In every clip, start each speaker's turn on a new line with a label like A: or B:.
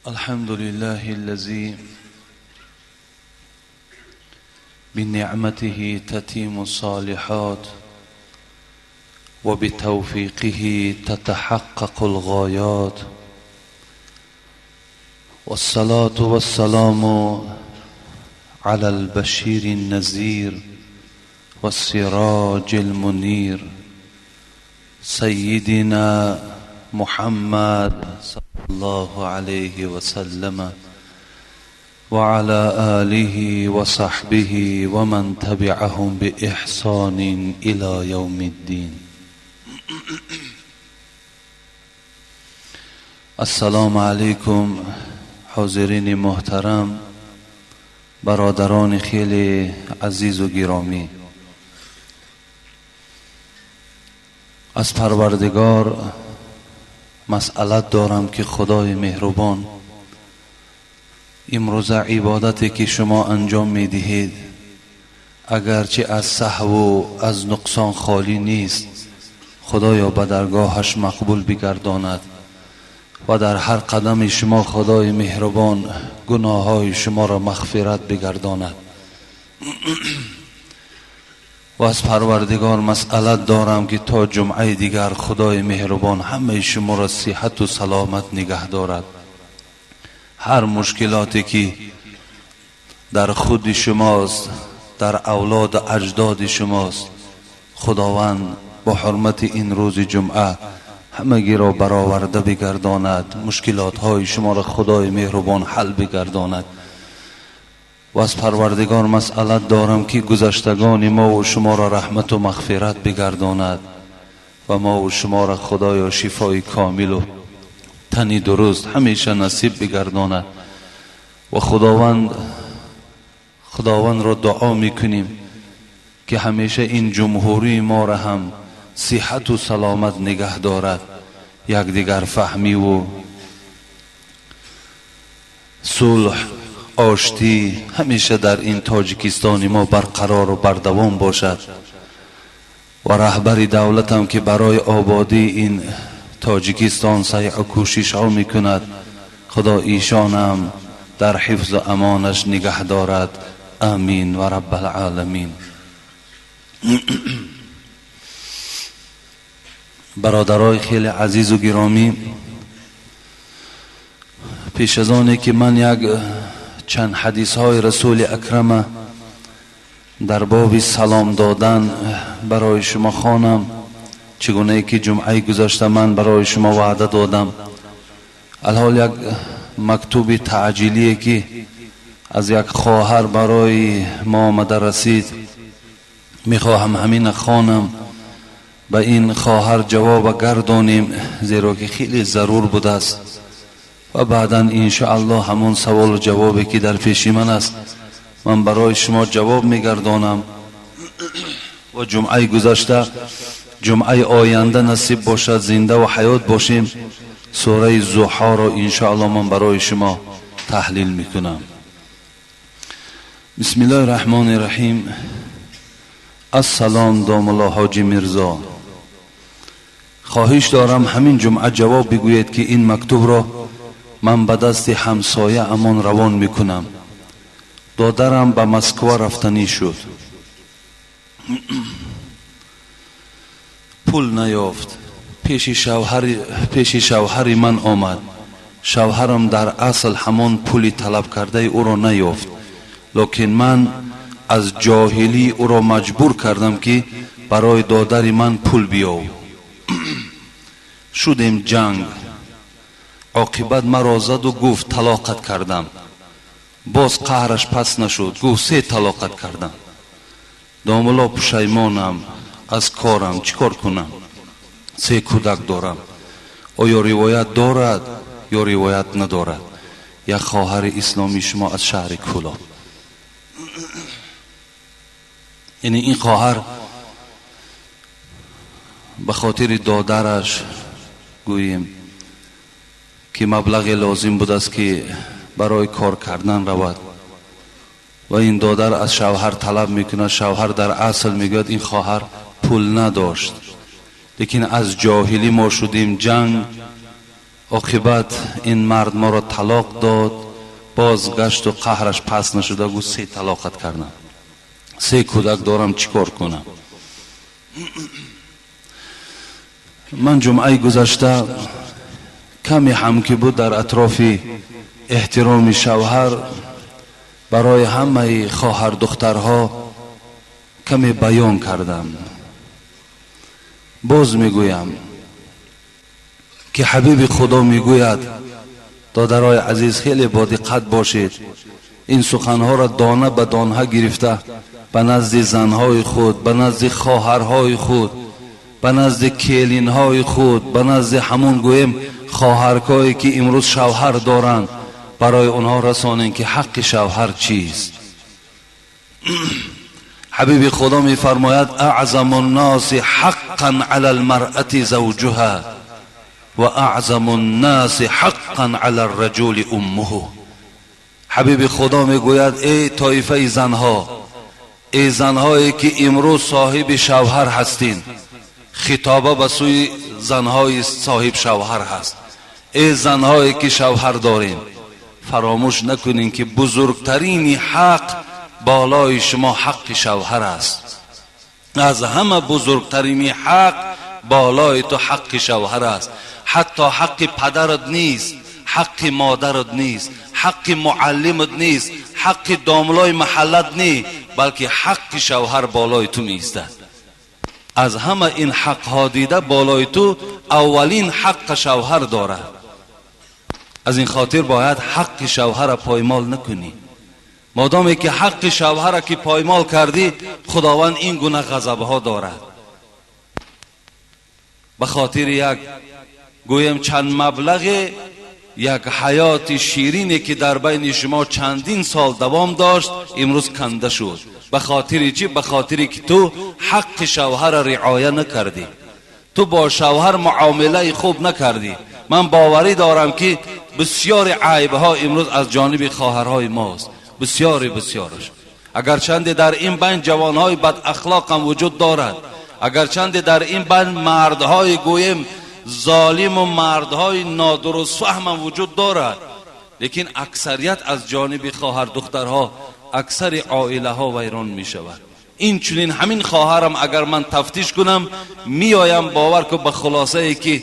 A: الحمد لله الذي بنعمته تتم الصالحات وبتوفيقه تتحقق الغايات، والصلاة والسلام على البشير النذير والسراج المنير سيدنا محمد صلى الله عليه وسلم وعلى آله وصحبه ومن تبعهم بإحسان إلى يوم الدين. السلام علیکم حاضرین محترم، برادران خیلی عزیز و گرامی. از پروردگار مسئلت دارم که خدای مهربان امروز عبادتی که شما انجام میدهید اگرچه از سهو و از نقصان خالی نیست، خدایا به درگاهش مقبول بگرداند و در هر قدم شما خدای مهربان گناههای شما را مغفرت بگرداند. و از پروردگار مسئلت دارم که تا جمعه دیگر خدای مهربان همه شما را صحت و سلامت نگه دارد. هر مشکلاتی که در خود شماست، در اولاد اجداد شماست، خداوند با حرمت این روز جمعه همگی را برآورده بگرداند، مشکلات های شما را خدای مهربان حل بگرداند. و از پروردگار مسئلت دارم که گذشتگان ما و شما را رحمت و مغفرت بگرداند و ما و شما را خدایا شفای کامل و تنی درست همیشه نصیب بگرداند. و خداوند را دعا میکنیم که همیشه این جمهوری ما را هم صحت و سلامت نگه دارد، یکدیگر فهمی و صلح آشتی همیشه در این تاجیکستان ما برقرار و بردوام باشد. و رهبر دولت هم که برای آبادی این تاجیکستان سعی و کوشش ها میکند، خدا ایشان هم در حفظ و امانش نگه دارد. آمین و رب العالمین. برادرای خیلی عزیز و گرامی، پیش از آنی که من یک چند حدیث های رسول اکرم در باب سلام دادن برای شما خوانم، چگونه که جمعه گذشته من برای شما وعده دادم، الحال یک مکتوب تعجیلی که از یک خواهر برای ما آمده رسید، میخواهم همین خوانم، به این خواهر جواب گردانیم، زیرا که خیلی ضرور بوده است. و بعدا انشاءالله همون سوال و جوابی که در پیش من است من برای شما جواب میگردانم. و جمعه گذشته، جمعه آینده نصیب باشد زنده و حیات باشیم، سوره ضحی را انشاءالله من برای شما تحلیل میکنم. بسم الله الرحمن الرحیم. السلام داملا حاجی میرزا، خواهش دارم همین جمعه جواب بگویید که این مکتوب را من به دست همسایه امان روان میکنم. دادرم به مسکو رفتنی شد، پول نیافت، پیش شوهر من آمد. شوهرم در اصل همان پولی طلب کرده او را نیافت، لکن من از جاهلی او را مجبور کردم که برای دادر من پول بیاو. شدیم جنگ، عاقبت مرا زد و گفت طلاقت کردم. باز قهرش پس نشد، گفت 3 طلاقت کردم. داملا پشیمانم از کارم، چیکار کنم؟ 3 کودک دارم. آیا روایت دارد یا روایت ندارد؟ یک خواهر اسلامی شما از شهر کولاب. یعنی این خواهر به خاطر دادرش گوییم که مبلغ لازم بود است که برای کار کردن رود و این دادر از شوهر طلب میکند. شوهر در اصل میگوید این خواهر پول نداشت، لیکن از جاهلی ما شدیم جنگ Оқибат ин мард моро талоқ дод, бозгашт ва қаҳраш пас нашуда гуфт се талоқат кардам, се кӯдак дорам, чӣ кор кунам? Ман ҷумъаи гузашта каме ҳам ки буд дар атрофи эҳтироми шавҳар барои ҳамаи хоҳар-духтарҳо каме баён кардам. Боз мегӯям ки ҳабиби Худо мегӯяд, додарои азиз, хеле бодиққат бошед, ин суханҳоро дона ба донҳа гирифта ба назди занҳои худ, ба назди хоҳарҳои худ, ба назди келинҳои худ, ба назди ҳамон гӯем хоҳаркое ки имрӯз шавҳар доранд, барои онҳо расонем ки ҳаққи шавҳар чист. Ҳабиби Худо мефармояд: аъзаму нноси ҳаққан ала лмаръати завҷуҳа ва аъзаму нноси ҳаққан ала рраҷули уммуҳу. Ҳабиби Худо мегӯяд: эй тоифаи занҳо, эй занҳое ки имрӯз соҳиби шавҳар ҳастин, хитоба ба сӯи занҳои соҳиб шавҳар ҳаст, эй занҳое ки шавҳар дорем, фаромӯш накунем ки бузургтарини ҳақ болои шумо ҳаққи шавҳар аст. Аз ҳама бузургтарини ҳақ болои ту ҳаққи шавҳар аст. Ҳатто ҳаққи падарат нест, ҳаққи модарат нест, ҳаққи муаллимат нест, ҳаққи домлои маҳаллат нест, балки ҳаққи шавҳар болои ту меистад. Аз ҳама ин ҳақҳо дида болои ту аввалин ҳаққи шавҳар дорад. Аз ин хотир бояд ҳаққи шавҳарро поймол накунӣ. Модоме ки ҳаққи шавҳарро ки поймол кардӣ, Худованд ин гуна ғазабҳо дорад. Ба хотири як гӯем чанд маблағе як ҳаёти ширине ки дар байни шумо чандин сол давом дошт, имрӯз канда шуд. Ба хотири чӣ? Ба хотире ки ту ҳаққи шавҳарро риоя накардӣ, ту бо шавҳар муомилаи хуб накардӣ. Ман боварӣ дорам ки бисёри айбҳо имрӯз аз ҷониби хоҳарҳои мост, бисёри бисёраш. Агарчанде дар ин байн ҷавонҳои бадахлоқ ҳам вуҷуд дорад, агарчанде дар ин байн мардҳои гӯем золиму мардҳои нодурустфаҳмам вуҷуд дорад, лекин аксарият аз ҷониби хоҳар-духтарҳо аксари оилаҳо вайрон мешавад. Инчунин ҳамин хоҳарам агар ман тафтиш кунам, меоям бовар кун ба хулосае ки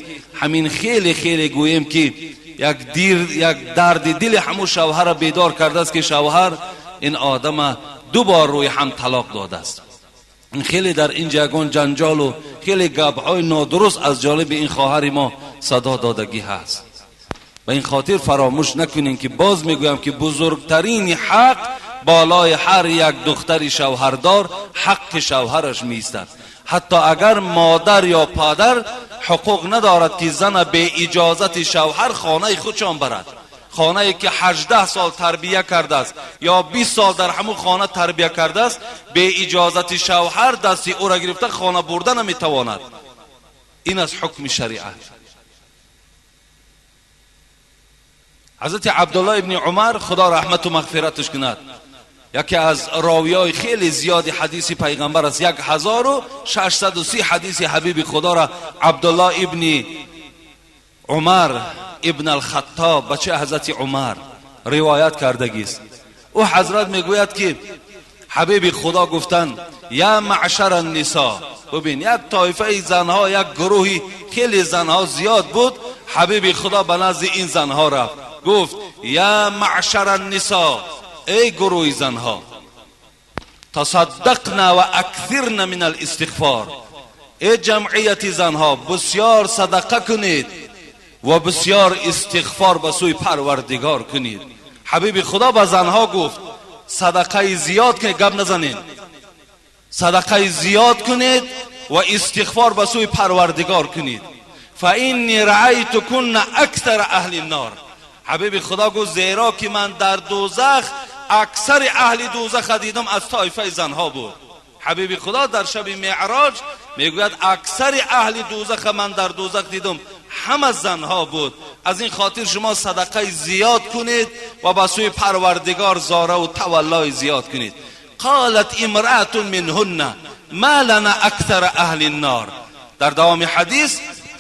A: ҳамин хеле хеле гӯем ки як дир як дарди дили ҳамун шавҳарро бедор кардааст ки шавҳар ин одама ду бор рӯи ҳам талоқ додааст. Ин хеле дар инҷа ягон ҷанҷолу хеле гапҳои нодуруст аз ҷониби ин хоҳари мо садо додагӣ ҳаст. Ба ин хотир фаромӯш накунем ки боз мегӯям ки бузургтарини ҳақ болои ҳар як духтари шавҳардор ҳаққи шавҳараш меистад. Ҳатто агар модар ё падар ҳуқуқ надорад ки зана бе иҷозати шавҳар хонаи худшон барад. Хонае ки 18 сол тарбия кардааст ё 20 сол дар ҳамун хона тарбия кардааст, бе иҷозати шавҳар дасти ӯро гирифта хона бурда наметавонад. Ин аз ҳукми шариат. Ҳазрати Абдуллоҳ ибни Умар, Худо раҳмату мағфираташ кунад, яке аз ровиёи хеле зиёди ҳадиси пайғамбар аст. 1630 ҳадиси ҳабиби Худоро Абдуллоҳ ибни Умар ибн ал-Хаттоб, бачаи ҳазрати Умар, ривоят кардагист. Ӯ ҳазрат мегӯяд ки ҳабиби Худо гуфтанд: я маъшара ннисо. Бубин, як тоифаи занҳо, як гурӯҳи хеле занҳо зиёд буд. Ҳабиби Худо ба назди ин занҳо рафт, гуфт: я маъшара ннисо, эй гурӯҳи занҳо, тасаддақна ва аксирна мин алистиғфор. Эй ҷамъияти занҳо, бисёр садақа кунед ва бисёр истиғфор ба сӯи Парвардигор кунед. Ҳабиби Худо ба занҳо гуфт: садақаи зиёд кунед, гап назанед, садақаи зиёд кунед ва истиғфор ба сӯи Парвардигор кунед. фаинни раайтукунна аксара аҳли ннор. Ҳабиби Худо гуфт: зеро ки ман дар дӯзах аксари аҳли дӯзаха дидам аз тоифаи занҳо буд. Ҳабиби Худо дар шаби меъроҷ мегӯяд: аксари аҳли дӯзаха ман дар дӯзах дидам ҳама занҳо буд. Аз ин хотир шумо садақаи зиёд кунед ва ба сӯи Парвардигор зораву таваллои зиёд кунед. Қолат имраатун минҳунна ма лана аксара аҳли ннор. Дар давоми ҳадис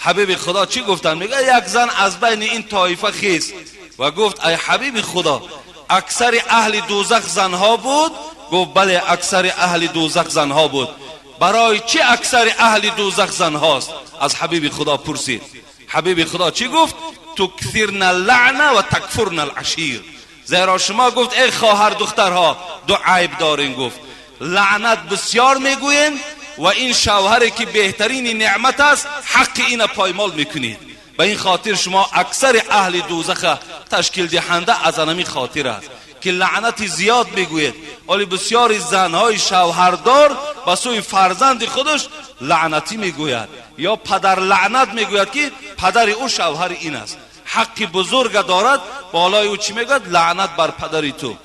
A: حبیب خدا چی گفتن؟ میگه یک زن از بین این طایفه خیست و گفت ای حبیب خدا، اکثر اهل دوزخ زنها بود؟ گفت بله، اکثر اهل دوزخ زنها بود. برای چی اکثر اهل دوزخ زنهاست؟ از حبیب خدا پرسید. حبیب خدا چی گفت؟ تکثرن اللعنه و تکفرن العشیر. زیرا شما گفت ای خواهر دخترها دو عیب دارین، گفت لعنت بسیار میگوین و این شوهری که بهترین نعمت است حق این پایمال میکنید. به این خاطر شما اکثر اهل دوزخ تشکیل دهنده از انمی خاطر است که لعنت زیاد میگوید. ولی بسیاری زنهای شوهردار به سوی فرزند خودش لعنتی میگوید یا پدر لعنت میگوید که پدر او شوهر این است، حق بزرگ دارد بالای او چی میگوید؟ لعنت بر پدر تو.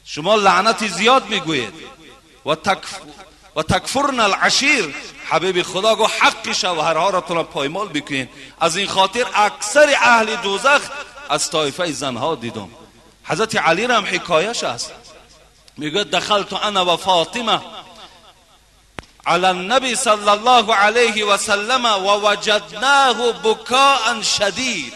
A: شما لعنت زیاد میگویید و تکفرن العشیر. حبیب خدا گفت حق شوهرها را تون پایمال بکنین. از این خاطر اکثر اهل دوزخ از طایفه زنها دیدم. حضرت علی را هم حکایش است، میگه دخلت انا و فاطمه علی النبی صلی الله علیه و سلم و وجدناه بکاء شدید.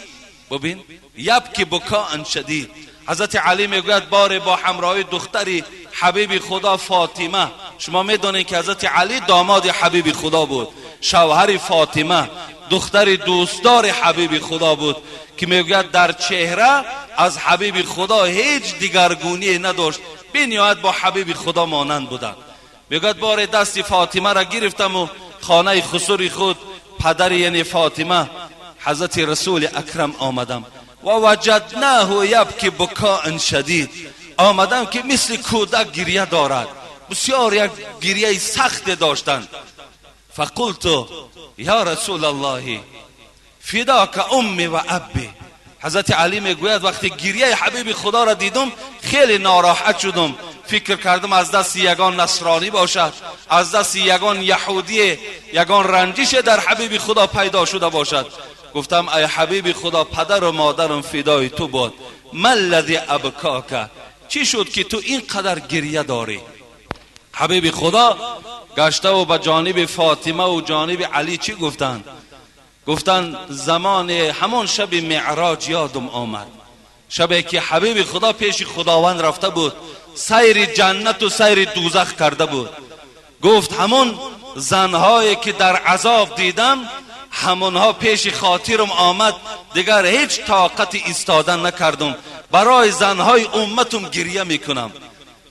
A: ببین، یبکی بکاء شدید. حضرت علی میگوید بار با همراهی دختری حبیب خدا فاطمه، شما میدانید که حضرت علی داماد حبیب خدا بود، شوهر فاطمه دختر دوستدار حبیب خدا بود که میگوید در چهره از حبیب خدا هیچ دیگرگونی نداشت، بنیاد با حبیب خدا مانند بودند. میگوید بار دست فاطمه را گرفتم و خانه خسوری خود پدر یعنی فاطمه حضرت رسول اکرم آمدم و وجدناه یبکی بکاء شدید. آمدم که مثل کودک گریه دارد، بسیار یک گریه سخت داشتند. فقلت یا رسول الله فداک امی و ابی. حضرت علی میگوید وقتی گریه حبیب خدا را دیدم خیلی ناراحت شدم، فکر کردم از دست یگان نصرانی باشد، از دست یگان یهودی، یگان رنجش در حبیب خدا پیدا شده باشد. گفتم ای حبیب خدا، پدر و مادرم فدای تو باد، ما الذی ابکاک، چی شد که تو اینقدر گریه داری؟ حبیب خدا گشته و به جانب فاطمه و جانب علی چی گفتند؟ گفتند زمان همون شب معراج یادم آمد، شبی که حبیب خدا پیش خداوند رفته بود، سیر جنت و سیر دوزخ کرده بود. گفت همون زنهایی که در عذاب دیدم همونها پیش خاطرم آمد، دیگر هیچ طاقت ایستادن نکردم، برای زنهای امتم گریه میکنم.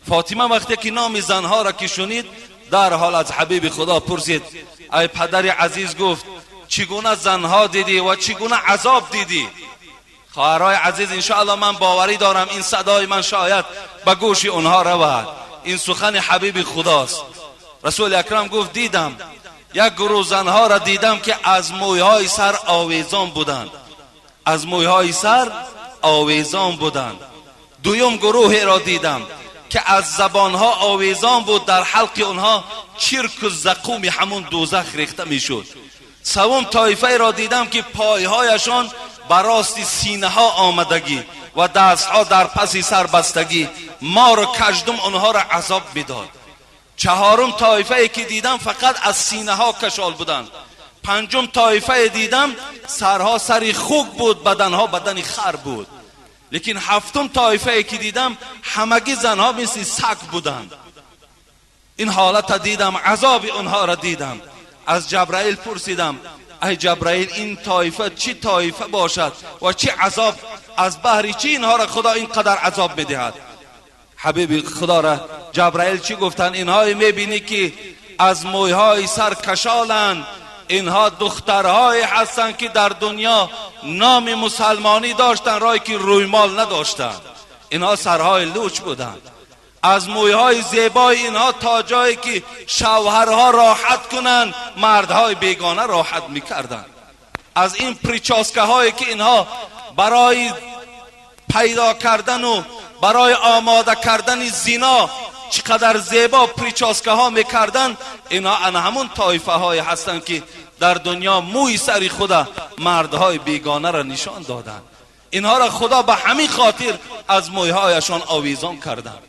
A: فاطمه وقتی که نام زنها را که شنید در حال از حبیب خدا پرسید ای پدر عزیز، گفت چگونه زنها دیدی و چگونه عذاب دیدی؟ خواهرای عزیز، انشاءالله من باوری دارم این صدای من شاید به گوش اونها رود، این سخن حبیب خداست. رسول اکرم گفت دیدم یک گروه زنها را دیدم که از مویهای سر آویزان بودند، از مویهای سر آویزان بودند. دویم گروه را دیدم که از زبانها آویزان بود، در حلق اونها چرک و زقوم همون دوزخ ریخته میشد. سوم طایفه را دیدم که پایهایشان براست سینه ها آمدگی و دستها در پس سر بستگی، ما را کشدم آنها را عذاب میداد. چهارم طایفه که دیدم فقط از سینه ها کشال بودند. پنجم طایفه دیدم سرها سر خوک بود، بدنها بدن خر بود. لیکن هفتم طایفه که دیدم همگی زنها مثل سگ بودند. این حالت دیدم، عذاب آنها را دیدم. از جبرائیل پرسیدم ای جبرائیل، این طایفه چی طایفه باشد و چی عذاب، از بهر چی اینها را خدا اینقدر عذاب میدهد؟ حبیب خدا را جبرائیل چی گفتن؟ اینها میبینی که از مویهای سر کشالند، اینها دخترهای هستند که در دنیا نام مسلمانی داشتن، رای که رویمال نداشتند، اینها سرهای لوچ بودند. از مویهای زیبای اینها تا جایی که شوهرها راحت کنند مردهای بیگانه راحت میکردند. از این پریچاسکه هایی که اینها برای پیدا کردن و برای آماده کردن زینا چقدر زیبا پریچاسکه ها میکردن، اینها همون طایفه های هستند که در دنیا موی سری خدا مردهای بیگانه را نشان دادند. اینها را خدا به همین خاطر از مویهایشان آویزان کردند.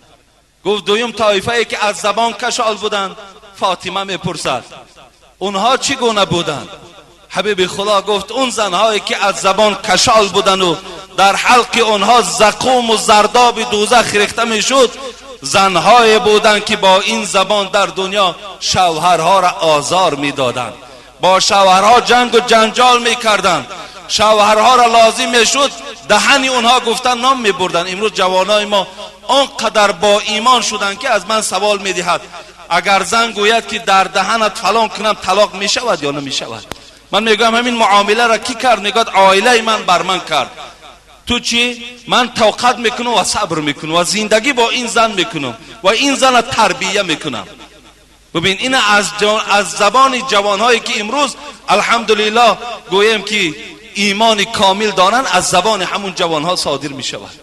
A: گفت دویم طایفه ای که از زبان کشال بودند. فاطمه میپرسد اونها چگونه بودند؟ حبیب خدا گفت اون زنهایی که از زبان کشال بودند و در حلق اونها زقوم و زرداب دوزخ ریخته میشد، زنهایی بودند که با این زبان در دنیا شوهرها را آزار میدادند، با شوهرها جنگ و جنجال میکردند، شوهرها را لازم میشد دهن اونها گفتن نام میبردند. امروز جوانای ما آنقدر با ایمان شدند که از من سوال میدهد اگر زن گوید که در دهنت فلان کنم طلاق میشود یا نمیشود؟ من میگم همین معامله را کی کرد؟ میگوید عائله من بر من کرد. تو چی؟ من طاقت میکنم و صبر میکنم و زندگی با این زن میکنم و این زن تربیه میکنم. ببین این از زبان جوانهایی که امروز الحمدلله گویم که ایمان کامل دارن، از زبان همون جوانها صادر میشود.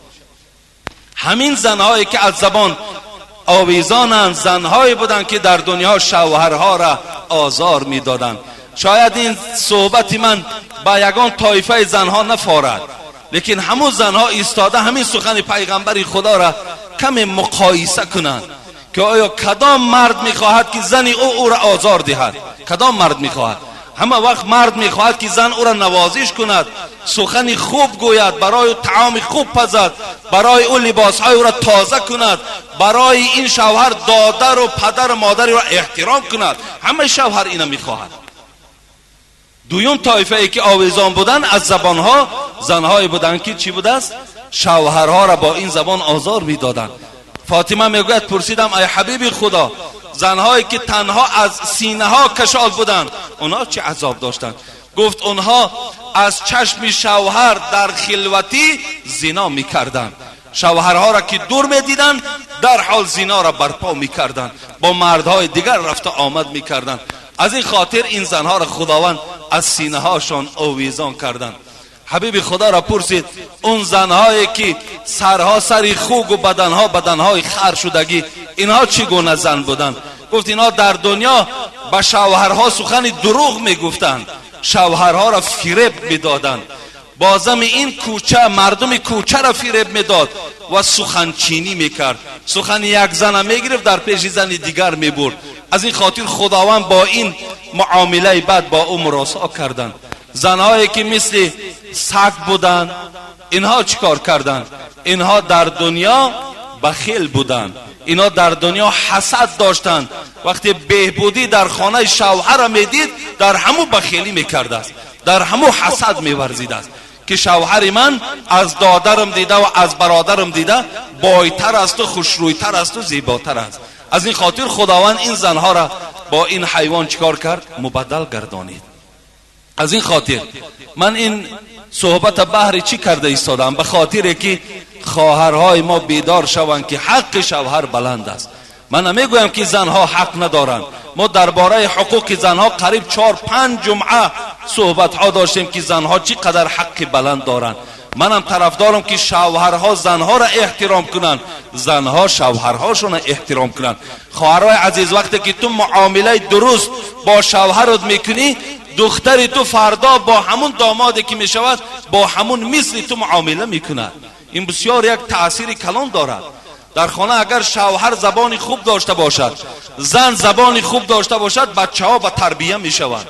A: همین زنهایی که از زبان آویزانند، زنهایی بودند که در دنیا شوهرها را آزار میدادند. شاید این صحبت من با یگان طایفه زنها نفارد، لیکن همون زنها ایستاده همین سخن پیغمبر خدا را کم مقایسه کنند که آیا کدام مرد میخواهد که زن او را آزار دهد؟ کدام مرد میخواهد؟ همه وقت مرد میخواهد که زن او را نوازش کند، سخن خوب گوید، برای طعام خوب پزد، برای او لباسهای او را تازه کند، برای این شوهر دادر و پدر و مادر را احترام کند. همه شوهر اینو میخواهد. دویم طایفه ای که آویزان بودن از زبانها، زنهایی بودند که چی بوده است؟ شوهرها را با این زبان آزار میدادند. فاطمه میگوید پرسیدم ای حبیب خدا، زنهایی که تنها از سینه ها کشال بودند اونها چه عذاب داشتند؟ گفت اونها از چشم شوهر در خلوتی زنا میکردند. شوهرها را که دور میدیدند در حال زنا را برپا میکردند، با مردهای دیگر رفته آمد میکردند. از این خاطر این زنها را خداوند از سینه هاشان آویزان کردند. حبیب خدا را پرسید اون زنهایی که سرها سری خوگ و بدنها بدنهای خر شدگی، اینها چگونه زن بودند؟ گفت اینها در دنیا به شوهرها سخن دروغ میگفتند، شوهرها را فریب میدادند. بازم این کوچه مردم کوچه را فریب میداد و سخنچینی میکرد، سخن یک زن میگرفت در پیش زن دیگر میبرد. از این خاطر خداوند با این معامله بد با او مراسا کردند. زنهایی که مثل سگ بودند اینها چیکار کردند؟ اینها در دنیا بخیل بودند، اینها در دنیا حسد داشتند. وقتی بهبودی در خانه شوهر میدید در همو بخیلی میکرده است، در همو حسد میورزیده است که شوهر من از دادرم دیده و از برادرم دیده بایتر است و خوشرویتر است و زیباتر است. از این خاطر خداوند این زنها را با این حیوان چیکار کرد؟ مبدل گردانید. از این خاطر من این صحبت بهر چی کرده ایستادم؟ به خاطر که خواهرهای ما بیدار شوند که حق شوهر بلند است. من نمیگویم که زنها حق ندارند. ما درباره حقوق زنها قریب 4-5 جمعه صحبت ها داشتیم که زنها چقدر حق بلند دارند. منم طرفدارم که شوهرها زنها را احترام کنند، زنها شوهرهاشون را احترام کنند. خواهرای عزیز، وقتی که تو معامله درست با شوهرت میکنی، دختری تو فردا با همون دامادی که میشود با همون مثل تو معامله میکند. این بسیار یک تأثیر کلان دارد. در خانه اگر شوهر زبان خوب داشته باشد، زن زبان خوب داشته باشد، بچه ها به تربیه میشوند.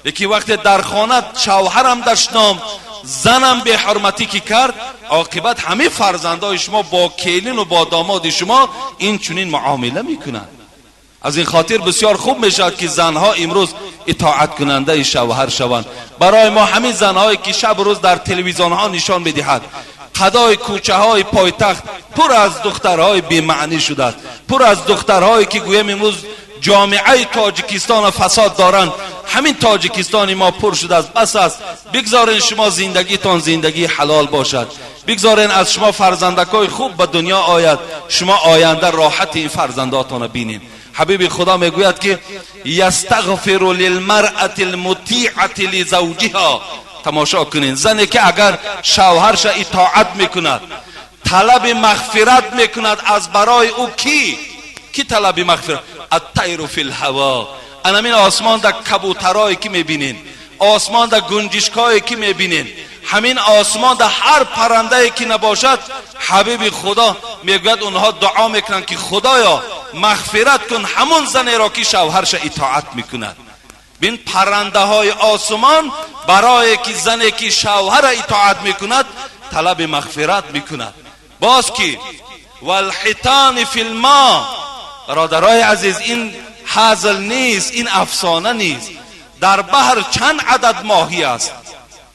A: یکی وقتی در خانه شوهرم دشنام، زنم به حرمتی که کرد، عاقبت همه فرزندای شما با کیلین و با داماد شما این چنین معامله میکنند. از این خاطر بسیار خوب میشود که زنها امروز اطاعت کننده شوهر شوند. برای ما همین زنهایی که شب و روز در تلویزیون ها نشان میدهد، قدای کوچه های پایتخت پر از دخترهای بی‌معنی شده است، پر از دخترهایی که گویم امروز جامعه تاجیکستان فساد دارند. همین تاجیکستان ما پر شده است. بس است، بگذارین شما زندگیتان زندگی حلال باشد، بگذارین از شما فرزندکای خوب به دنیا آید، شما آینده راحت این فرزنداتان بینین. حبیب خدا میگوید که یستغفر للمرأة المطیعة لزوجها. تماشا کنین، زنی که اگر شوهرش اطاعت میکند، طلب مغفرت میکند از برای او، کی طلب مغفرت؟ الطیر فی الهوا. انمین آسمان در کبوترایی که میبینین، آسمان در گنجشکایی که میبینین، همین آسمان در هر پرنده که نباشد، حبیب خدا میگوید اونها دعا میکنن که خدایا مغفرت کن همون زنی را که شوهرش اطاعت میکند. بین پرنده های آسمان برای که زنی که شوهر اطاعت میکند طلب مغفرت میکند. باز کی والحیتان فی الماء. برادرای عزیز، این هزل نیست، این افسانه نیست. در بحر چند عدد ماهی است؟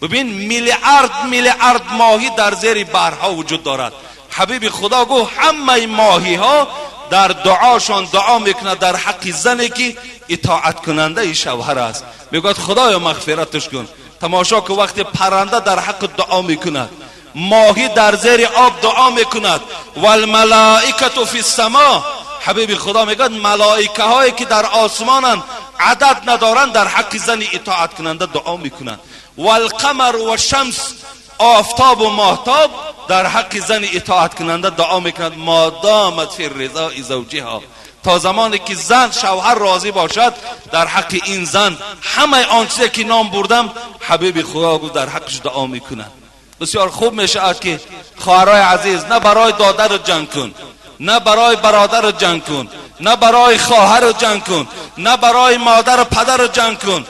A: ببین میلیارد میلیارد ماهی در زیر بحرها وجود دارد. حبیب خدا گفت همه ماهی ها در دعاشان دعا میکند در حق زنی که اطاعت کننده شوهر است. میگوید خدایا مغفرتش کن. تماشا که وقتی پرنده در حق دعا میکند، ماهی در زیر آب دعا میکند، والملائکه فی السما. حبیب خدا میگوید ملائکه هایی که در آسمانند عدد ندارند در حق زن اطاعت کننده دعا میکنند. والقمر والشمس، آفتاب و ماهتاب در حق زن اطاعت کننده دعا میکند. ما دامت فی رضا زوجها، تا زمانی که زن شوهر راضی باشد در حق این زن همه آن چیزی که نام بردم حبیب خدا گفت در حقش دعا میکنند. بسیار خوب میشود که خواهرای عزیز، نه برای دادر جنگ کن، نه برای برادر جنگ کن، نه برای خواهر جنگ کن، نه برای مادر و پدر جنگ کن.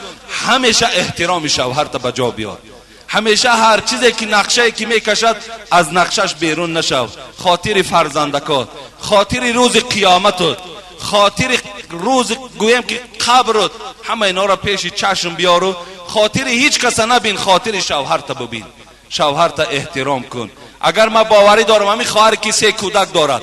A: همیشه احترام شوهر تا به جا بیار. همیشه هر چیزی که نقشه که میکشد از نقشش بیرون نشو. خاطر فرزندکات، خاطر روز قیامتت، خاطر روز گویم که قبرت، همه اینا را پیش چشم بیارو. خاطر هیچ کس نبین، خاطر شوهر تا ببین. شوهر تا احترام کن. اگر من باوری دارم همین خواهر که 3 کودک دارد،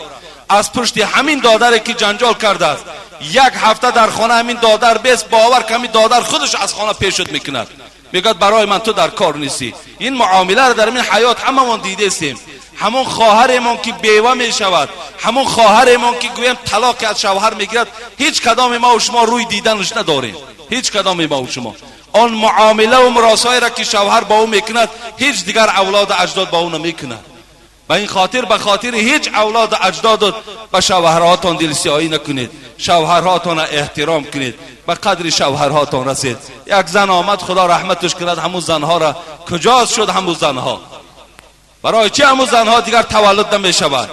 A: از پشت همین دادر که جنجال کرده است، یک هفته در خانه همین دادر بیست، باور که همین دادر خودش از خانه پیشت میکند، میگه برای من تو در کار نیستی. این معامله را در این حیات هممون دیده استیم. همون خواهرمون که بیوه میشود، همون خواهرمون که گویم طلاق از شوهر میگیرد، هیچ کدام ما و شما روی دیدنش نداریم. هیچ کدام ما و شما آن معامله و مراسایی را که شوهر با او میکند هیچ دیگر اولاد اجداد با او نمیکند. به این خاطر به خاطر هیچ اولاد اجداد به شوهرهاتان دل سیاهی نکنید. شوهرهاتان احترام کنید، به قدر شوهرهاتان رسید. یک زن آمد، خدا رحمتش کند، همون زنها را کجاست شد همون زنها؟ برای چی همون زنها دیگر تولد نمی شود؟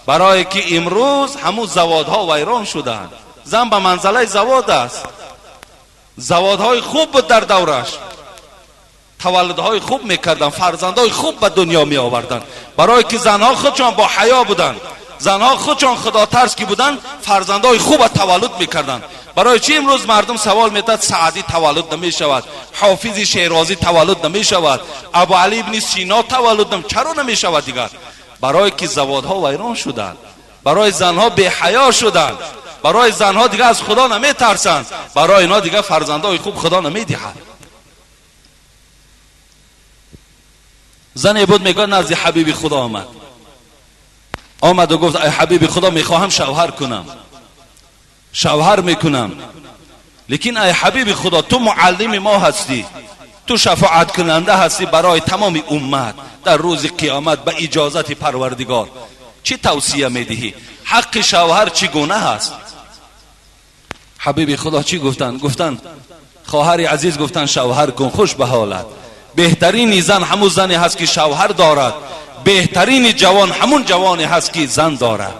A: برای که امروز همون زوادها ویران شدند. زن به منزله زواد است. زوادهای خوب بود در دورش، تولدهای خوب میکردن، فرزندهای خوب به دنیا می آوردن. برای که زنها خودشان با حیا بودن، زنها خودشان خدا ترس که بودن، فرزندهای خوب تولد میکردن. برای چی امروز مردم سوال میتاد سعدی تولد نمیشود، حافظ شیرازی تولد نمیشود، ابو علی ابن سینا تولد نمی، چرا نمیشود دیگر؟ برای که زوادها ویران شدند، برای زنها بی حیا شدند، برای زنها دیگه از خدا نمیترسند، برای اینا دیگه فرزندهای خوب خدا نمیدهد. زنی بود میگه نزد حبیب خدا آمد، آمد و گفت ای حبیب خدا میخواهم شوهر کنم، شوهر میکنم، لیکن ای حبیب خدا تو معلم ما هستی، تو شفاعت کننده هستی برای تمام امت در روز قیامت به اجازت پروردگار، چی توصیه میدهی؟ حق شوهر چگونه هست؟ حبیب خدا چی گفتن؟ گفتن خواهر عزیز، گفتن شوهر کن، خوش به حالت. بهترین زن همون زنی هست که شوهر دارد، بهترین جوان همون جوانی هست که زن دارد.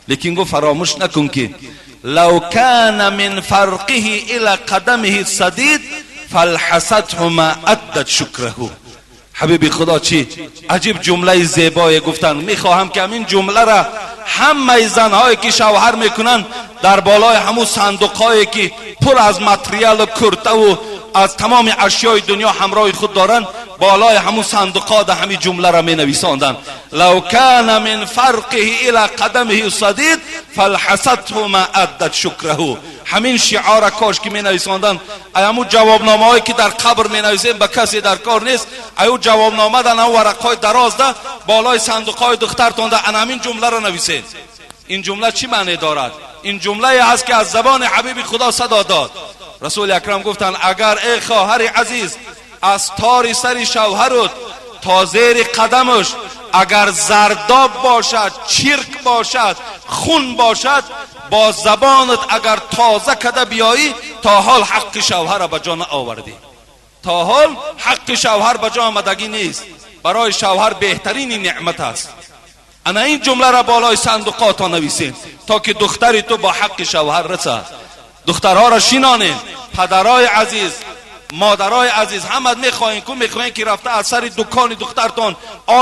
A: لیکن گفت فراموش نکن که لو کان من فرقه الى قدمه السدید فالحسته ما ادت شکره. حبیب خدا چی عجیب جمله زیبای گفتن. میخواهم که همین جمله را همه زنهایی که شوهر میکنن در بالای همون صندوقهایی که پر از متریال و کرته و از تمام اشیای دنیا همراه خود دارن، بالای همون صندوقها ده همین جمله را می نویساندن: لو کان من فرقه الى قدمه الصدید فالحسته ما ادت شکره. همین شعار کاش که می نویساندن، همون جوابنامه هایی که در قبر می نویسیم به کسی در کار نیست، ایو جوابنامه ده ورق های دراز ده بالای صندوق های دخترتان ده همین جمله را نویسید. این جمله چی معنی دارد؟ این جمله هست که از زبان حبیب خدا صدا داد. رسول اکرم گفتند اگر ای خواهر عزیز از تار سر شوهرت تا زیر قدمش اگر زرداب باشد، چرک باشد، خون باشد، با زبانت اگر تازه کده بیایی تا حال حق شوهر به جا آوردی. تا حال حق شوهر به جا آمدگی نیست. برای شوهر بهترین نعمت است. انا این جمله را بالای صندوقات نویسین تا که دختری تو با حق شوهر رسد. Духтарҳоро шинонем. Падарҳои азиз, модарҳои азиз, ҳама мехоҳем ку, мехоҳем ки рафта аз сари дукони духтартон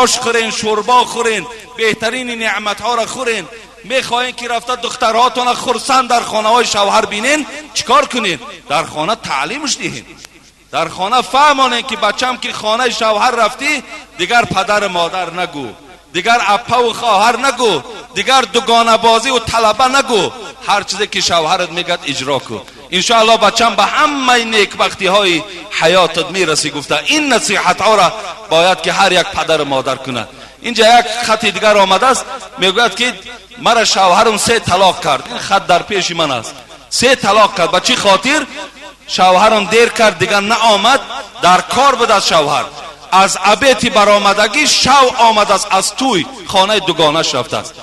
A: ош хӯрен, шӯрбо хӯрен, беҳтарин неъматҳоро хӯрен. Мехоҳем ки рафта духтарҳотонро хурсанд дар хонаҳои шавҳар бинен. Чикор кунед? Дар хона таълимш диҳед, дар хона фаҳмонед ки бачам ки хонаи шавҳар рафтӣ, дигар падару модар нагӯ, дигар аппаву хоҳар нагӯ, дигар дугонабозӣ ва талаба нагӯ. Ҳар чизе ки шавҳарат мегӯяд, иҷро кун. Иншоаллоҳ, бачам, ба ҳамаи некбахтиҳои ҳаётат мерасӣ, гуфта. Ин насиҳатҳоро бояд ки ҳар як падару модар кунад. Инҷа як хати дигар омадааст, мегӯяд ки мара шавҳарам се талоқ кард. Ин хат дар пеши ман аст. Се талоқ кард. Ба чӣ хотир? Шавҳарам дер кард, дигар наомад, дар кор буд. Аз шавҳар аз обед и баромадагӣ шав омадааст, аз тӯй хонаи дугонаш рафтааст.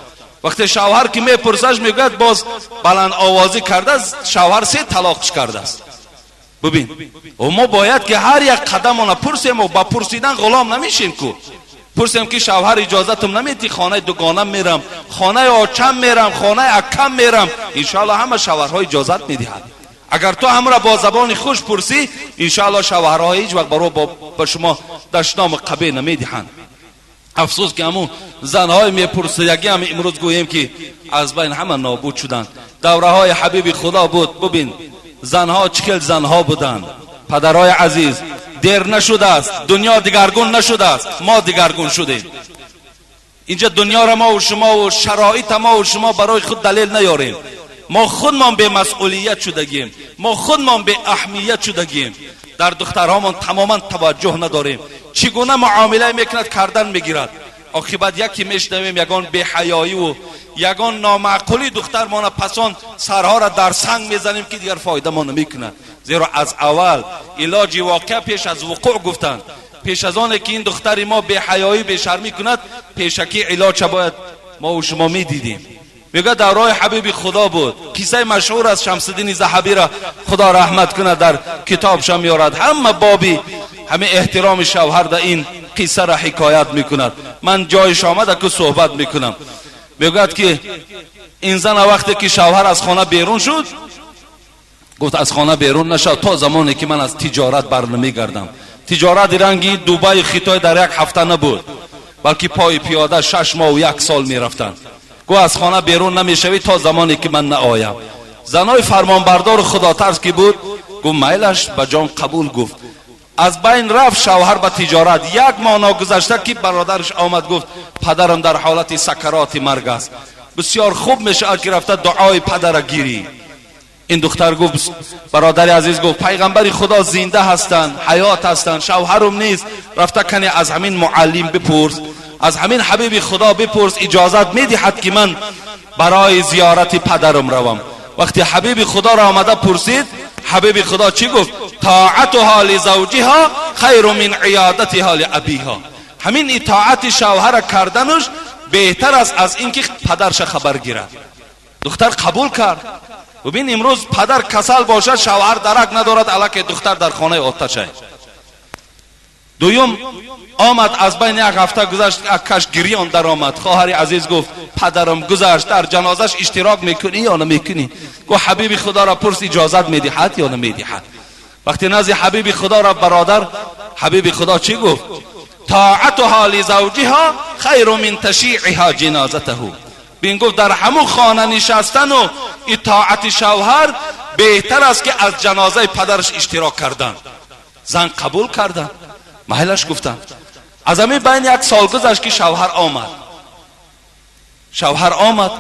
A: Вақте шавҳар ки мепурсаш, мегӯяд, боз баландовозӣ кардааст. Шавҳар се талоқш кардааст. Бубин, мо бояд ки ҳар як қадамона пурсему ба пурсидан ғулом намешем ку. Пурсем ки шавҳар, иҷозатам наметӣ, хонаи дугонам мерам, хонаи очам мерам, хонаи акам мерам? Иншоалло, ҳама шавҳарҳо иҷозат медиҳад. Агар ту ҳамра бо забони хуш пурсӣ, иншоалло, шавҳарҳо ҳеҷ вақт баро ба шумо дашному қабеҳ намедиҳанд. Афсӯс ки ҳамун занҳои мепурсиягӣ ҳам имрӯз гӯем ки аз байн ҳама нобуд шуданд. Давраҳои ҳабиби Худо буд, бубин, занҳо чӣ хел занҳо буданд. Падарҳои азиз, дер нашудааст, дунё дигаргун нашудааст, мо дигаргун шудем. Инҷа дунёро мову шумову шароита мову шумо барои худ далел наёрем. Мо худмон бемасъулият шудагием, мо худмон беаҳамият шудагием, дар духтарҳомон тамоман таваҷҷӯҳ надорем. Чӣ гуна муомила мекунад, кардан мегирад. Оқибат яке мешнавем, ягон беҳаёиву ягон номаъқулӣ духтармона, пасон сарҳоро дар санг мезанем, ки дигар фоидамо намекунад. Зеро аз аввал илоҷи воқеа пеш аз вуқӯъ гуфтанд. Пеш аз оне ки ин духтари мо беҳаёӣ, бешармӣ кунад, пешакӣ илоҷа бояд мову шумо медидем. Мегӯяд, давраи ҳабиби Худо буд. Қиссаи машҳур аз Шамсиддини Заҳабиро, Худо раҳмат кунад, дар китобша меорад. Ҳама боби ҳамин эҳтироми шавҳар да ин қиссаро ҳикоят мекунад. Ман ҷоиш омада ку суҳбат мекунам. Мегӯяд ки ин зана вақте ки шавҳар аз хона берун шуд, гуфт: «Аз хона берун нашав то замоне ки ман аз тиҷорат бар намегардам». Тиҷорати ранги Дубаю Хитой дар як ҳафта набуд, балки пои пиёда 6 моҳу як сол мерафтанд. Гӯ: «Аз хона берун намешавӣ то замоне ки ман наоям». Занои фармонбардору худотарс ки буд, гуфт: «Майлаш, ба ҷон қабул», гуфт. Аз байн рафт шавҳар ба тиҷорат. Як моҳ ногузашта ки бародараш омад, гуфт: «Падарам дар ҳолати сакароти марг аст, бисёр хуб мешавад ки рафта дуои падара гирӣ». Ин духтар гуфт: «Бародари азиз, — гуфт, — пайғамбари Худо зинда ҳастанд, ҳаёт ҳастанд, шавҳарум нест, рафта кане аз ҳамин муаллим бипурс, аз ҳамин ҳабиби Худо бипурс, иҷозат медиҳад ки ман барои зиёрати падарам равам?» Вақте ҳабиби Худоро омада пурсид, ҳабиби Худо чӣ гуфт? طاعتها لزوجها خير من عيادتها لأبيها. Ҳамин итоати шавҳара карданаш беҳтар аст аз ин ки падарша хабар гирад. Духтар қабул кард. Бубин, имрӯз падар касал бошад, шавҳар дарак надорад, аллакай духтар дар хонаи оташай. Дуюм омад, аз байни як ҳафта гузашт, акаш гирён даромад. «Хоҳари азиз, — гуфт, — падарам гузашт, дар ҷанозаш иштирок мекунӣ ё намекунӣ?» Гуфт: «Ҳабиби Худоро пурс, иҷозат медиҳад ё намедиҳад». Вақте назди ҳабиби Худо рафт бародар, ҳабиби Худо чӣ гуфт? طاعتها لزوجها خير من تشييعها جنازته. Бин, гуфт, дар ҳамун хона нишастану итоати шавҳар беҳтар аст ки аз ҷанозаи падараш иштирок кардан. Зан қабул карданд, майлаш гуфтанд. Аз ҳамин байни як сол гузашт ки шавҳар омад. Шавҳар омад,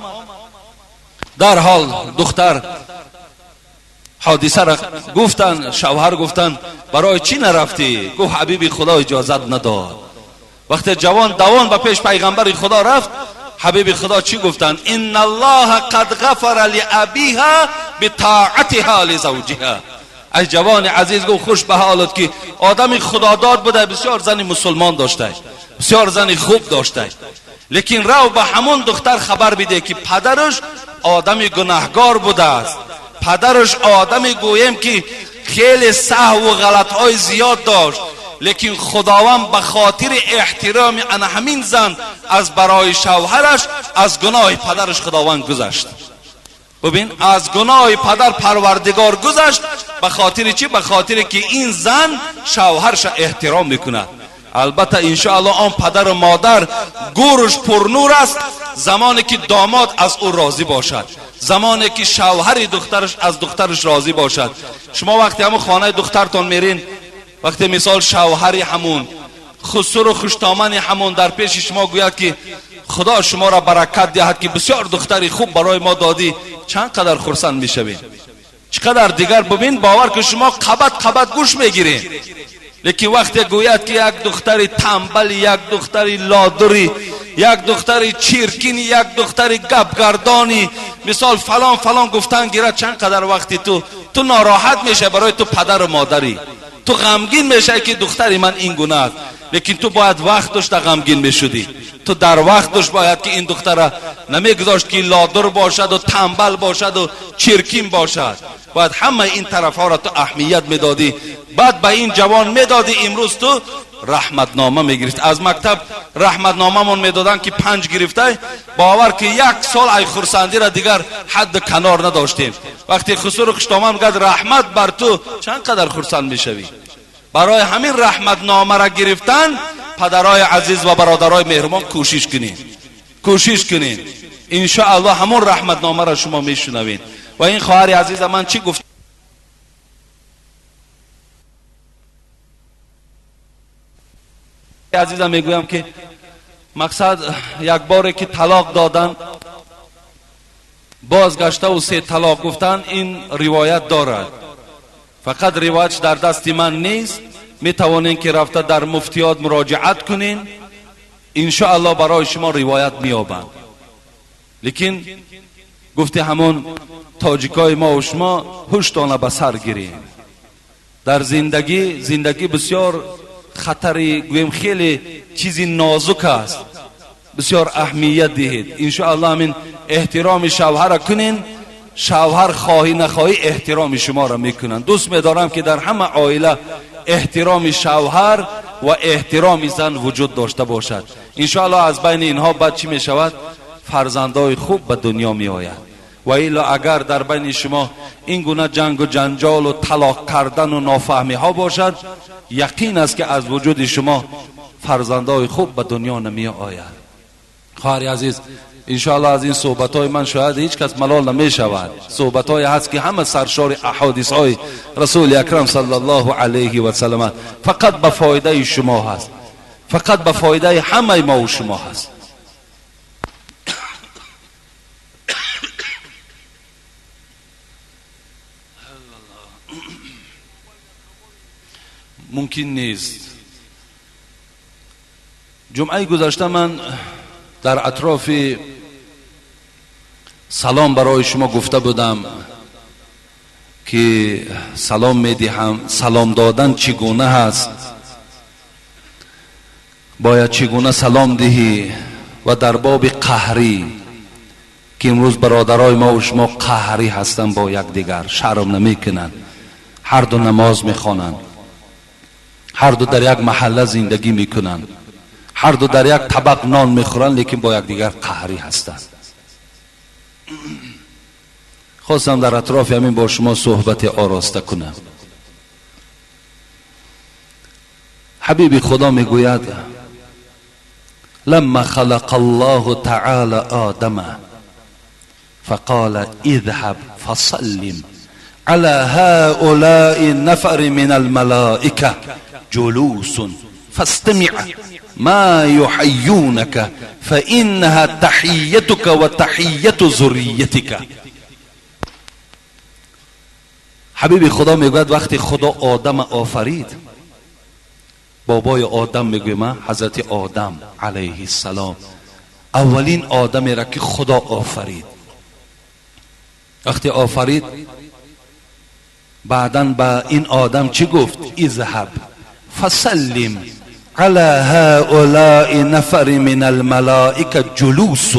A: дарҳол духтар ҳодисаро гуфтанд. Шавҳар гуфтанд: «Барои чӣ нарафтӣ?» Гуфт: «Ҳабиби Худо иҷозат надод». Вақте ҷавон давон ба пеш пайғамбари Худо рафт, ҳабиби Худо чӣ гуфтанд? إن الله قد غفر لأبيها بطاعتها لزوجها. Ай ҷавони азиз, гуфт, хуш ба ҳолат ки одами худодод буда, бисёр зани мусулмон дошта, бисёр зани хуб дошта, лекин рав ба ҳамон духтар хабар биде ки падараш одами гунаҳгор будааст, падараш одами, гӯем ки, хеле саҳву ғалатҳои зиёд дошт, лекин Худованд ба хотири эҳтироми ана ҳамин зан аз барои шавҳараш аз гуноҳи падараш Худованд гузашт. ببین از گناه پدر پروردگار گذشت. به خاطر چی؟ به خاطر که این زن شوهرش احترام میکند. البته انشاءالله آن پدر و مادر گورش پرنور است زمانی که داماد از او راضی باشد، زمانی که شوهر دخترش از دخترش راضی باشد. شما وقتی همون خانه دخترتان میرین، وقتی مثال شوهر همون خسر و خوشتامن همون در پیش شما گوید که خدا شما را برکت دهد که بسیار دختری خوب برای ما دادی، چند قدر خرسند میشوین، چقدر دیگر. ببین باور که شما قبط قبط گوش میگیرین. لیکن وقتی گوید که یک دختری تنبل، یک دختری لادری، یک دختری چیرکینی، یک دختری گپگردانی، مثال فلان فلان گفتن گیرد، چند قدر وقتی تو ناراحت میشه برای تو پدر و مادری، تو غمگین میشه که دختری من این گونه است. لیکن تو باید وقت داشت غمگین میشدی، تو در وقت داشت باید که این دختر نمیگذاشت که لادر باشد و تنبل باشد و چرکین باشد. باید همه این طرف ها را تو اهمیت میدادی، بعد به این جوان میدادی. امروز تو رحمتنامه میگرفت از مکتب، رحمتنامه من میدادن که 5 گرفته، باور که یک سال ای خرسندی را دیگر حد کنار نداشتیم. وقتی خسر خوشتامه میگد رحمت بر تو، چند قدر خرسند میشوی. برای همین رحمتنامه را گرفتن پدرای عزیز و برادرای مهربان کوشش کنین، کوشش کنین، انشاءالله همون رحمتنامه را شما میشنوین. و این خواهر عزیز من چی گفت؟ عزیزم میگویم که مقصد یک باره که طلاق دادن بازگشته و 3 طلاق گفتن، این روایت دارد، فقط روایت در دست من نیست. میتوانین که رفته در مفتیات مراجعت کنین، انشاءالله برای شما روایت میابند. لیکن گفته همون تاجیکای ما و شما هوشتانه به سر گیریم در زندگی. زندگی بسیار خطری، گویم خیلی چیزی نازک است، بسیار اهمیت دهید. انشاءالله همین احترام شوهر کنین، شوهر خواهی نخواهی احترام شما را میکنن. دوست میدارم که در همه عائله احترام شوهر و احترام زن وجود داشته باشد. انشاءالله از بین اینها بعد چی میشود؟ فرزندای خوب به دنیا می آید. و الا اگر در بین شما این گونه جنگ و جنجال و طلاق کردن و نافهمی ها باشد، یقین است که از وجود شما فرزندای خوب به دنیا نمی آید. خواهر عزیز، انشاءالله از این صحبت های من شاید هیچ کس ملال نمی شود. صحبت های هست که همه سرشار احادیث های رسول اکرم صلی الله علیه و سلم، فقط به فایده شما هست، فقط به فایده همه ما و شما هست. ممکن نیست. جمعه گذشته من در اطراف سلام برای شما گفته بودم که سلام میدهم، سلام دادن چگونه هست، باید چگونه سلام دهی، و در باب قهری که امروز برادرای ما و شما قهری هستند با یکدیگر، شرم نمیکنند، هر دو نماز میخوانند، هر دو در یک محله زندگی میکنند، هر دو در یک طبق نان میخورند، لیکن با یکدیگر قهری هستند. خواستم در اطراف همین با شما صحبت آراسته کنم. حبیب خدا میگوید لما خلق الله تعالی آدم فقال اذهب فسلم على هؤلاء النفر من الملائكة جلوس فاستمع ما يحيونك فإنها تحيتك وتحية ذريتك. حبیب خدا میگوید وقتی خدا آدم آفرید، بابای آدم میگویم حضرت آدم علیه السلام، اولین آدمی را که خدا آفرید، وقتی آفرید بعداً به این آدم چی گفت؟ اذهب فسلم على هؤلاء نفر من الملائکه جلوس.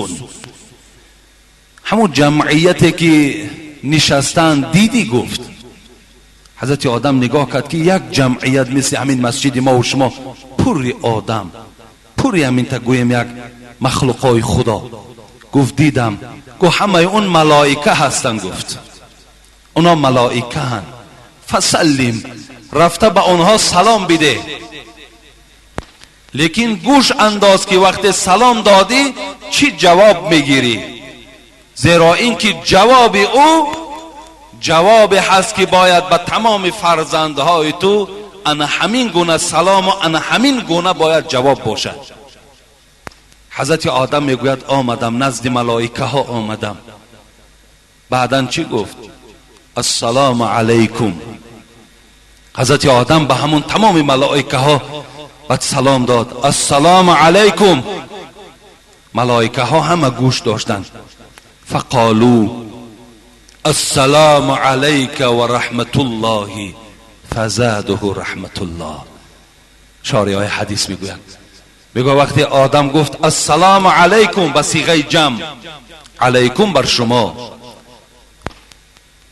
A: همون جمعیتی که نشستن دیدی؟ گفت حضرت آدم نگاه کرد که یک جمعیت مثل همین مسجد ما و شما، پر آدم، پر همین تا گویم یک مخلوقای خدا. گفت دیدم. گفت همه اون ملائکه هستن. گفت اونا ملائکه هن. فسلم، رفته به اونها سلام بده، لیکن گوش انداز که وقت سلام دادی چی جواب میگیری، زیرا اینکه جواب او جواب هست که باید به تمام فرزندهای تو انا همین گونه سلام و انا همین گونه باید جواب باشد. حضرت آدم میگوید آمدم نزد ملائکه ها آمدم. بعدا چی گفت؟ السلام علیکم. حضرت آدم به همون تمام ملائکه ها بعد سلام داد، السلام علیکم. ملائکه ها همه گوش داشتند. فقالوا السلام علیک و رحمت الله فزاده رحمت الله. شارح های حدیث میگوید، میگه وقتی آدم گفت السلام علیکم به صیغه جمع، علیکم بر شما،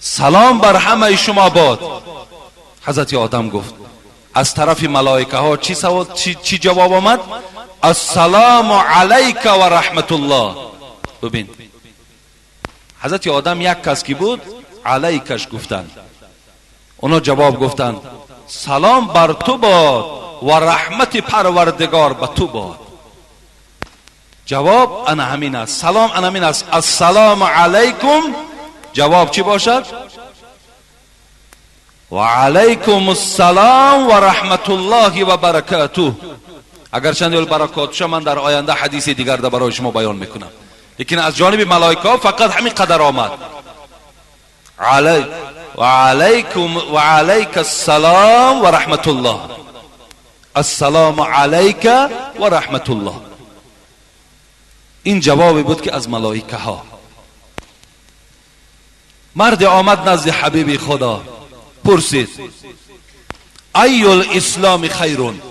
A: سلام بر همه شما باد. حضرت آدم گفت از طرف ملائکه ها چی جواب آمد؟ السلام علیک و رحمت الله. ببین حضرت آدم یک کس کی بود، علیکش گفتند، اونا جواب گفتند سلام بر تو باد و رحمت پروردگار به تو باد. جواب انا همین است، سلام انا همین است، السلام علیکم. جواب چی باشد؟ و علیکم السلام و رحمت الله و برکاته. اگر چند برکاتش من در آینده حدیث دیگر در برای شما بیان میکنم، لیکن از جانب ملائکه فقط همین قدر آمد، و علیکم و علیک السلام و رحمت الله، السلام علیک و رحمت الله. این جوابی بود که از ملائکه ها. مرد آمد نزد حبیب خدا، پرسید ای الاسلام خیرون،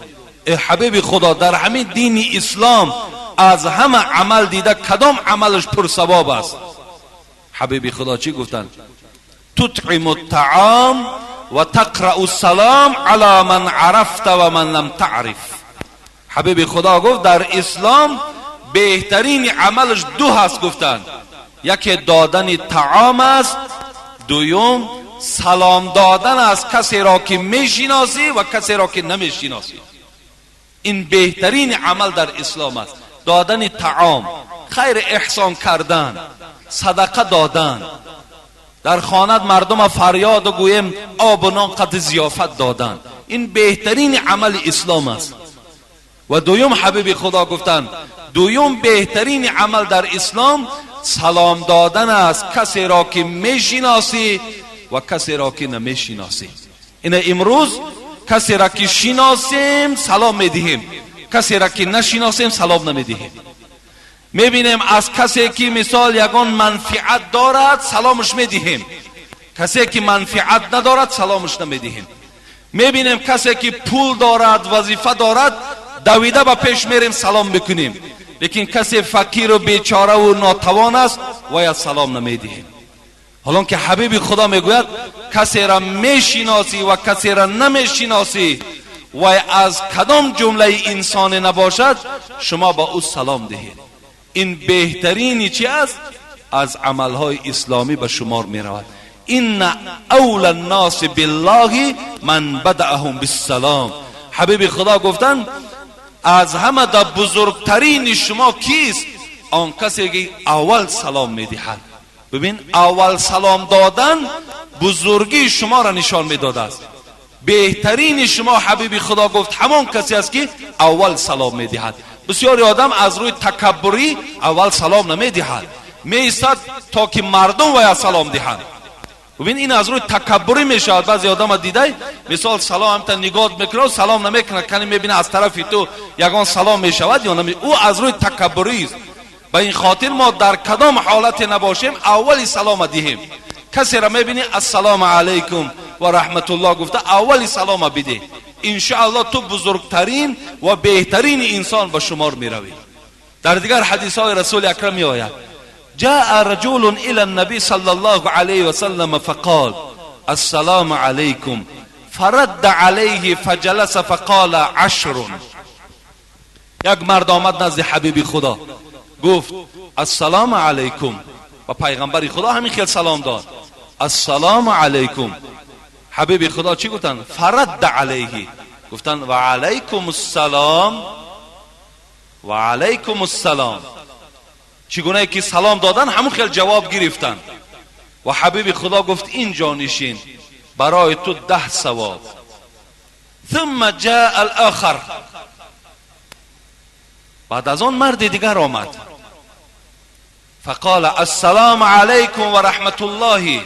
A: ای حبیب خدا در همین دین اسلام از همه عمل دیده کدام عملش پر ثواب است؟ حبیب خدا چی گفتند؟ تطعم الطعام و تقرأ السلام علی من عرفت و من لم تعرف. حبیب خدا گفت در اسلام بهترین عملش دو هست گفتند، یکی دادن طعام است، دوم سلام دادن از کسی را که میشناسی و کسی را که نمیشناسی. این بهترین عمل در اسلام است، دادن طعام، خیر احسان کردن، صدقه دادن، در خانه مردم فریاد و گویم آب و نان قد ضیافت دادن، این بهترین عمل اسلام است. و دوم حبیب خدا گفتند دوم بهترین عمل در اسلام سلام دادن است کسی را که میشناسی و کسی را که نمیشناسی. این امروز کسی را که شناسیم سلام میدهیم، کسی را که نشناسیم سلام نمیدهیم. میبینیم از کسی که مثال یگان منفعت دارد سلامش میدهیم، کسی که منفعت ندارد سلامش نمیدهیم. میبینیم کسی که پول دارد، وظیفه دارد، دویده به پیش میریم سلام میکنیم، لیکن کسی فقیر و بیچاره و ناتوان است باید سلام نمیدهیم. حالا که حبیب خدا میگوید کسی را میشناسی و کسی را نمیشناسی و از کدام جمله انسان نباشد شما با او سلام دهید. این بهترین چی است؟ از عملهای اسلامی به شمار می رود. ان اول الناس بالله من بدأهم بالسلام. حبیب خدا گفتن از همه در بزرگترین شما کیست؟ آن کسی که اول سلام میدهد. ببین اول سلام دادن بزرگی شما را نشان میداده است. بهترین شما حبیب خدا گفت همان کسی است که اول سلام میدهد. بسیاری آدم از روی تکبری اول سلام نمیدهد، میایستد تا که مردم باید سلام دهند. ببین این از روی تکبری میشود. بعضی آدم دیده مثال سلام تا نگاه میکنه و سلام نمیکنه، کنی میبینه از طرف تو یگان سلام میشود یا نمی، او از روی تکبری است. به این خاطر ما در کدام حالت نباشیم اولی سلام دهیم. کسی را میبینی السلام علیکم و رحمت الله گفته اولی سلام بده، انشاءالله تو بزرگترین و بهترین انسان به شمار میروی. در دیگر حدیث های رسول اکرم میآید جاء رجل الى النبي صلى الله عليه وسلم فقال السلام عليكم فرد عليه فجلس فقال عشر. یک مرد آمد نزد حبیب خدا گفت السلام علیکم. و پیغمبر خدا همین خیل سلام داد، السلام علیکم. حبیب خدا چی گفتن؟ فرد علیه، گفتن و علیکم السلام و علیکم السلام. چگونه که سلام دادن همون خیل جواب گرفتن. و حبیب خدا گفت اینجا نشین، برای تو 10 ثواب. ثم جاء الاخر، بعد از آن مرد دیگر آمد، فقال السلام علیکم و رحمت الله،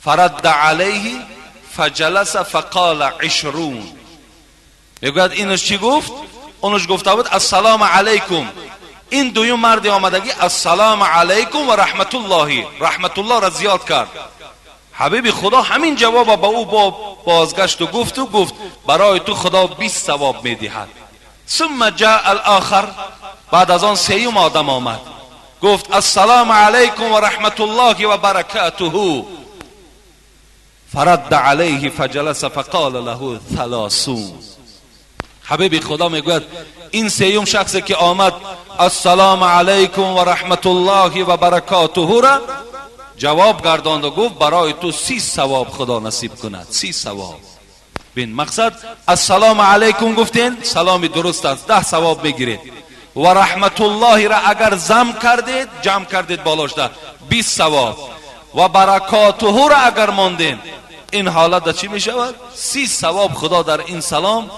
A: فرد علیه فجلس فقال 20. میگوید اینش چی گفت؟ اونش گفته بود السلام علیکم. این دویم مرد آمدگی السلام علیکم و رحمت الله، رحمت الله را زیاد کرد. حبیب خدا همین جواب با او بازگشت و گفت برای تو خدا 20 ثواب میدهد. ثم جاء الاخر، بعد از آن سیوم آدم آمد، گفت السلام علیکم و رحمت الله و برکاته، فرد علیه فجلس فقال له 30. حبیب خدا میگوید این سیوم شخصی که آمد السلام علیکم و رحمت الله و برکاته را جواب گرداند و گفت برای تو 30 ثواب خدا نصیب کند. 30 ثواب. بین مقصد السلام علیکم گفتین، سلام درست است، 10 ثواب میگیرید. و رحمت الله را اگر زم کردید، جمع کردید بالاش ده 20 ثواب. و برکاته را اگر ماندین، این حالت چی میشود؟ 30 ثواب خدا در این سلام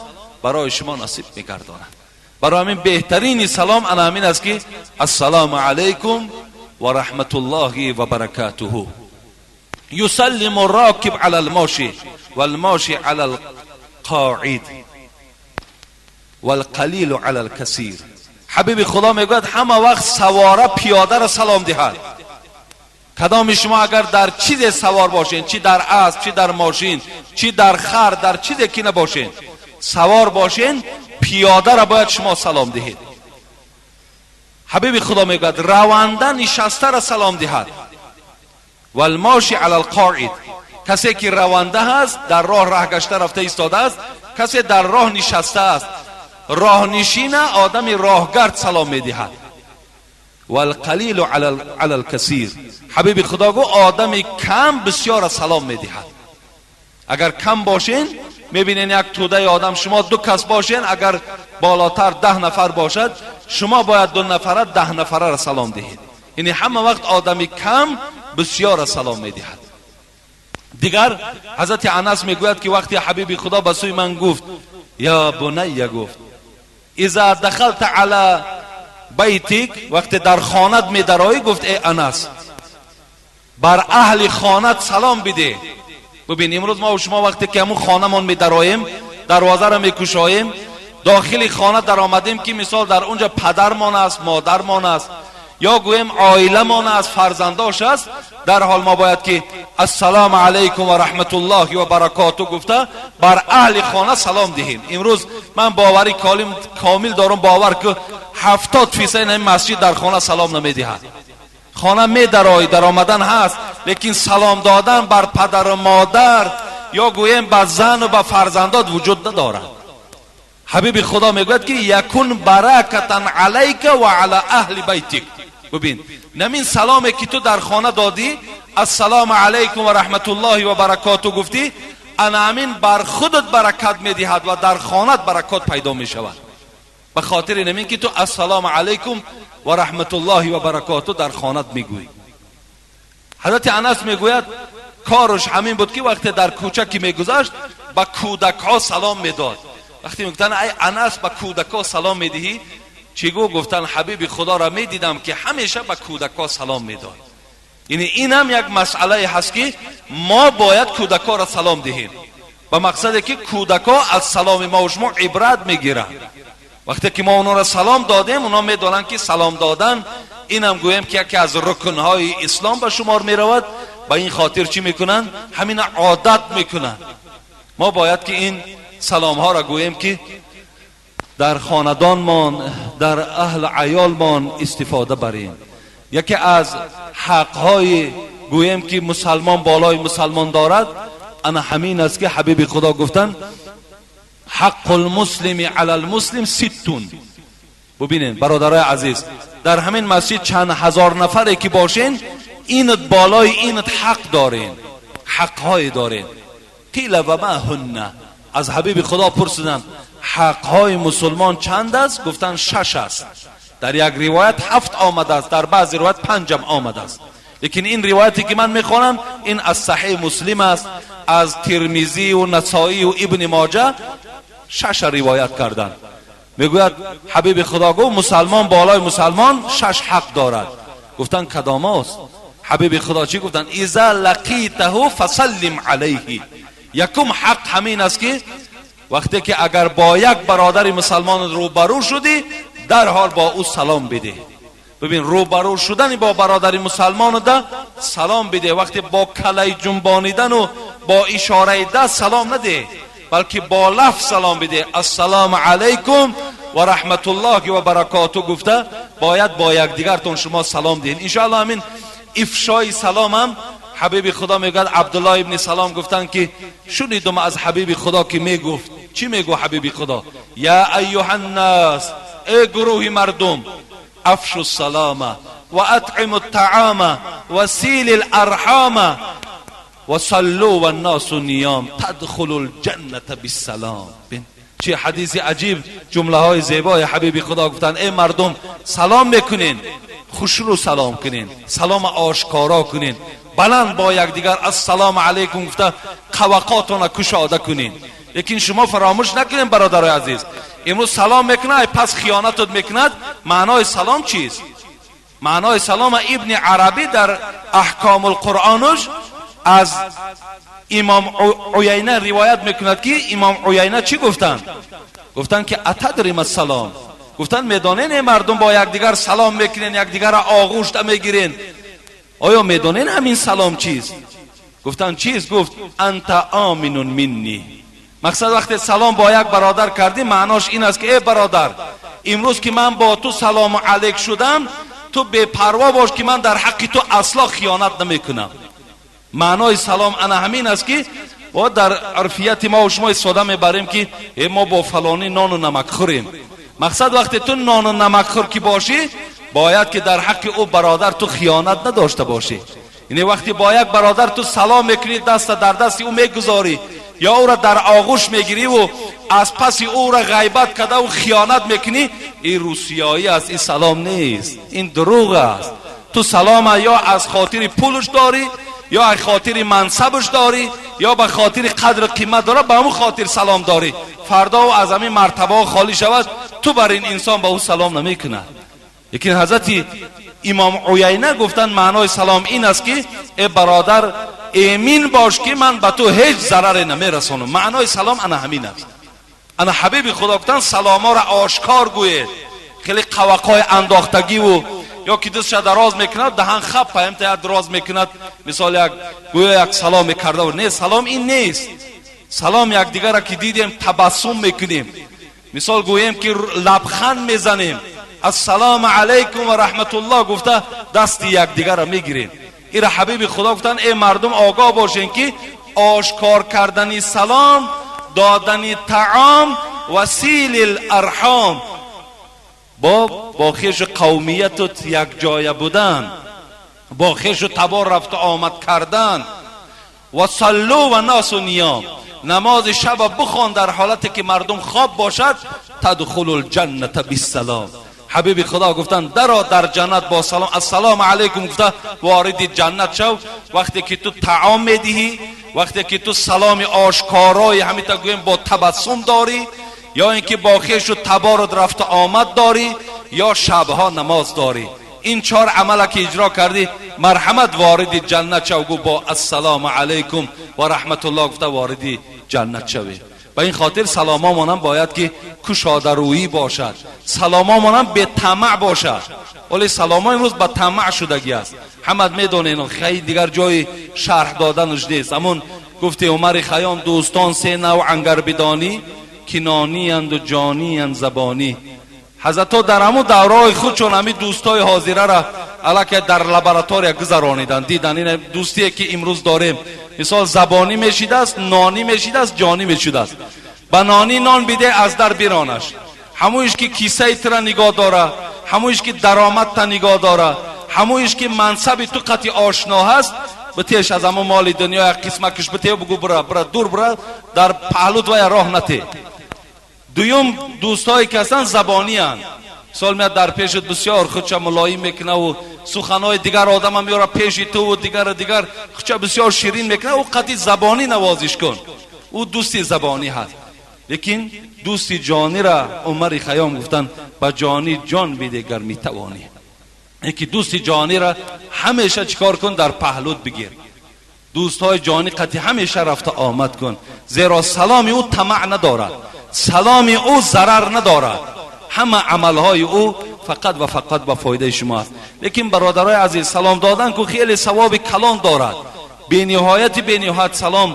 A: برای شما نصیب میگرداند. برای همین بهترین سلام انا همین است که السلام علیکم و رحمت الله و برکاته. یسلم الراکب علی الماشی والماشی علی القاعد والقلیل علی الکثیر. حبیب خدا میگوید همه وقت سواره پیاده را سلام دهد. کدام شما اگر در چیز سوار باشین، چی در اسب، چی در ماشین، چی در خر، در چیزی که نباشین سوار باشین، پیاده را باید شما سلام دهید. حبیب خدا میگوید رونده نشسته را سلام دهد. والماشی علی القاعد، کسی که رونده هست در راه راه گشته رفته ایستاده است، کسی در راه نشسته است، راه نشینه آدم راهگرد سلام میدهد. والقلیل علی الکثیر، حبیب خدا گو آدم کم بسیار سلام میدهد. اگر کم باشین میبینین یک توده آدم، شما 2 کس باشین، اگر بالاتر 10 نفر باشد، شما باید 2 نفره 10 نفره را سلام دهید. یعنی همه وقت آدم کم بسیار سلام میدهد. دیگر حضرت انس میگوید که وقتی حبیب خدا به سوی من گفت یا بنی، گفت اذا دخلت علی بیتک، وقتی در خانت میدرایی، گفت ای انس بر اهل خانت سلام بده. ببین امروز ما و شما وقتی که همون خانه‌مان میدراییم، دروازه را میکشاییم، داخل خانه در آمدیم که مثال در اونجا پدرمان است، مادرمان است، یا گویم عائله‌مان است، فرزنداش است، در حال ما باید که السلام علیکم و رحمت الله و برکاته گفته بر اهل خانه سلام دهیم. امروز من باوری کامل دارم، باور که 70% این مسجد در خانه سلام نمیدهد. خانه میدرای، در آمدن هست، لیکن سلام دادن بر پدر و مادر یا گویم بر زن و بر فرزندات وجود ندارد. حبیب خدا میگوید که یکون برکتا علیک و علی اهل بیتک. ببین نمین سلامی که تو در خانه دادی، السلام علیکم و رحمت الله و برکاته گفتی، انا امین بر خودت برکت میدهد و در خانت برکات پیدا میشود. به خاطر نمین که تو السلام علیکم و رحمت الله و برکاته در خانت میگویی. حضرت انس میگوید کارش همین بود که وقتی در کوچه که میگذشت به کودک ها سلام میداد. وقتی میگفتن ای انس به کودک ها سلام میدهی، چی گو؟ گفتن حبیب خدا را میدیدم که همیشه به کودک ها سلام میداد. یعنی این هم یک مسئله هست که ما باید کودک ها را سلام دهیم، به مقصد که کودک ها از سلام ما و شما عبرت میگیرند. وقتی که ما اونا را سلام دادیم، اونا میدانند که سلام دادن این هم گویم که یکی از رکنهای اسلام به شمار میرود. به این خاطر چی میکنن؟ همین عادت میکنن. ما باید که این سلام ها را گوییم که در خاندانمان، در اهل عیالمان استفاده بریم. یکی از حقهای گوییم که مسلمان بالای مسلمان دارد انا همین است که حبیب خدا گفتن حق المسلم علی المسلم 60. ببینین برادرای عزیز، Дар ҳамин масҷид чанд ҳазор нафаре ки бошен, инат болои инат ҳақ дорен, ҳақҳое дорен. قیل و ما هن. از حبیب خدا پرسیدن حقهای مسلمان چند است؟ گفتن 6 است. در یک روایت 7 آمده است، در بعض روایت 5 آمده است. لیکن این روایتی که من میخوانم این از صحیح مسلم است، از ترمذی و نسائی و ابن ماجه 6 روایت کردند. میگوید حبیب خدا گفت مسلمان بالای مسلمان 6 حق دارد. گفتن کدام است؟ حبیب خدا چی گفتن؟ اذا لقیته فسلم علیه. یکم حق همین است که وقتی که اگر با یک برادر مسلمان روبرو شدی در حال با او سلام بده. ببین، روبرو شدن با برادر مسلمان ده سلام بده. وقتی با کلی جنبانیدن و با اشاره دست سلام نده، بلکه با لفظ سلام بده. السلام علیکم و رحمت الله و برکاته گفته باید با یکدیگرتون شما سلام دهین. انشاءالله همین افشای سلام هم حبیب خدا میگوید عبدالله ابن سلام گفتن که شنیدم از حبیب خدا که میگفت. چی میگو حبیب خدا؟ یا ایها الناس، ای گروه مردم، افشوا السلام و اطعموا الطعام و سیل الارحام و صلوا والناس نیام تدخلوا الجنة بالسلام. چه حدیث عجیب، جمله های زیبای حبیب خدا گفتن ای مردم سلام میکنین، خوشرو سلام کنین، سلام آشکارا کنین، بلند با یکدیگر السلام علیکم گفته قوقاتون کشاده کنین. لیکن شما فراموش نکنین برادرای عزیز، امروز سلام میکنه پس خیانتت میکند. معنای سلام چیست؟ معنای سلام ابن عربی در احکام القرآنش از امام عیینه روایت میکند که امام عیینه چی گفتن؟ گفتن که اتدریم السلام. گفتن میدانین مردم با یکدیگر سلام میکنین، یکدیگر را آغوش میگیرین، آیا میدانین همین سلام چیست؟ گفتن چیست؟ گفت انت آمن منی. مقصد وقتی سلام با یک برادر کردی معناش این است که ای برادر، امروز که من با تو سلام علیک شدم، تو بی پروا باش که من در حق تو اصلا خیانت نمیکنم. معنای سلام انا همین است که با در عرفیت ما و شما استفاده میبریم که ما با فلانی نان و نمک خوریم. مقصد وقتی تو نان و نمک خور که باشی، باید که در حق او برادر تو خیانت نداشته باشی. یعنی وقتی با یک برادر تو سلام میکنی، دست در دست او میگذاری یا او را در آغوش میگیری و از پس او را غیبت کرده و خیانت میکنی، این روسیایی است، این سلام نیست، این دروغ است. تو سلام یا از خاطر پولش داری، یا از خاطر منصبش داری، یا به خاطر قدر قیمت داره، به همون خاطر سلام داری. فردا او از همین مرتبه خالی شود، تو بر این انسان به او سلام نمیکند. لیکن حضرت امام عیینه گفتن معنای سلام این است که ای برادر ایمین باش که من به تو هیچ ضرر نمیرسانم. معنای سلام انا همین است. انا حبیب خدا گفتن سلام ها را آشکار گوید. خیلی قوقای انداختگی و یا که دستش دراز میکند، دهن خپ پایم تا دراز میکند، مثال یک گویا یک سلام کرده و نه، سلام این نیست. سلام یک دیگر را که دیدیم تبسم میکنیم، مثال گوییم که لبخند میزنیم، السلام علیکم و رحمت الله گفته دست یکدیگر را میگیریم. این را حبیب خدا گفتن ای مردم آگاه باشین که آشکار کردن سلام، دادن طعام و سیل الارحام، با خویش قومیت یک جای بودن، با خویش تبار رفت آمد کردن، و صلو و ناس و نیام، نماز شب بخوان در حالتی که مردم خواب باشد، تدخل الجنة بالسلام. حبیب خدا گفتن درا در جنت با سلام، السلام علیکم گفته وارد جنت شو. وقتی که تو طعام میدهی، وقتی که تو سلام آشکارای همین تا گویم با تبسم داری، یا اینکه با خویش و تبار رفت آمد داری، یا شبها نماز داری، این 4 عمل که اجرا کردی، مرحمت وارد جنت شو. گو با السلام علیکم و رحمت الله گفته وارد جنت شوی. به این خاطر سلامامون هم باید که کشاده رویی باشد، سلامامون هم به طمع باشد. ولی سلام ها امروز به طمع شدگی است، همه میدونین، خیلی دیگر جای شرح دادنش نیست. همون گفته عمر خیام دوستان 3 نوع انگر بدانی، که نانی اند و جانی اند زبانی. حضرت ها در همون دورای خودشون همین دوستای حاضره را الکه در لابراتوار گذرانیدن، دیدن این دوستیه که امروز داریم، مثال زبانی میشیده است، نانی میشیده است، جانی میشیده است. به نانی نان بیده از در بیرانش، همونش که کیسه تر نگاه داره، ҳамоиш ки даромад та нигоҳ дора, ҳамоиш ки мансаби ту қати ошно ҳаст, битеш аз ҳамон моли дунё як қисмакиш бите, бугу бира, бира, дур бира, дар паҳлут вая роҳ нате. Дуюм, дӯстҳое ки ҳастанд забониянд. Мисол меяд дар пешат бисёр худша мулоим мекунаву суханҳои дигар одама меёра пеши туву дигар дигар худша бисёр ширин мекуна, ӯ қати забонӣ навозиш кун, ӯ дӯсти забонӣ ҳаст. Лекин дӯсти ҷонира Умари Хайём гуфтанд, ба ҷонӣ ҷон биде гар метавонӣ. Яки дӯсти ҷонира ҳамеша чикор кун? Дар паҳлут бигир. Дӯстҳои ҷонӣ қати ҳамеша рафта омад кун, зеро саломи ӯ тамаъ надорад, саломи ӯ зарар надорад, ҳама амалҳои ӯ фақат ва фақат ба фоидаи шумо аст. Лекин бародарои азиз, салом додан ку хеле савоби калон дорад, бениҳояти бениҳоят салом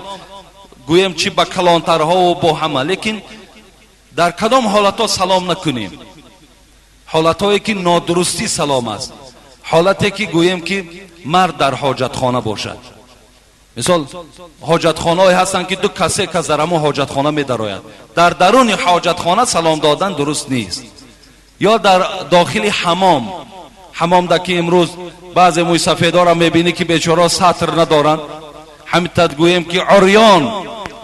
A: гӯем чи ба калонтарҳову бо ҳама. Лекин дар кадом ҳолатҳо салом накунем? Ҳолатҳое ки нодурустӣ салом аст, ҳолате ки гӯем ки мард дар ҳоҷатхона бошад. Мисол, ҳоҷатхонаҳое ҳастанд ки ду кас, се кас дар ҳамон ҳоҷатхона медарояд. Дар даруни ҳоҷатхона салом додан дуруст нест. Ё дар дохили ҳамом, ҳамомда ки имрӯз баъзе мӯйсафедора мебинӣ ки бечора сатр надоранд, ҳамитад гӯем ки урён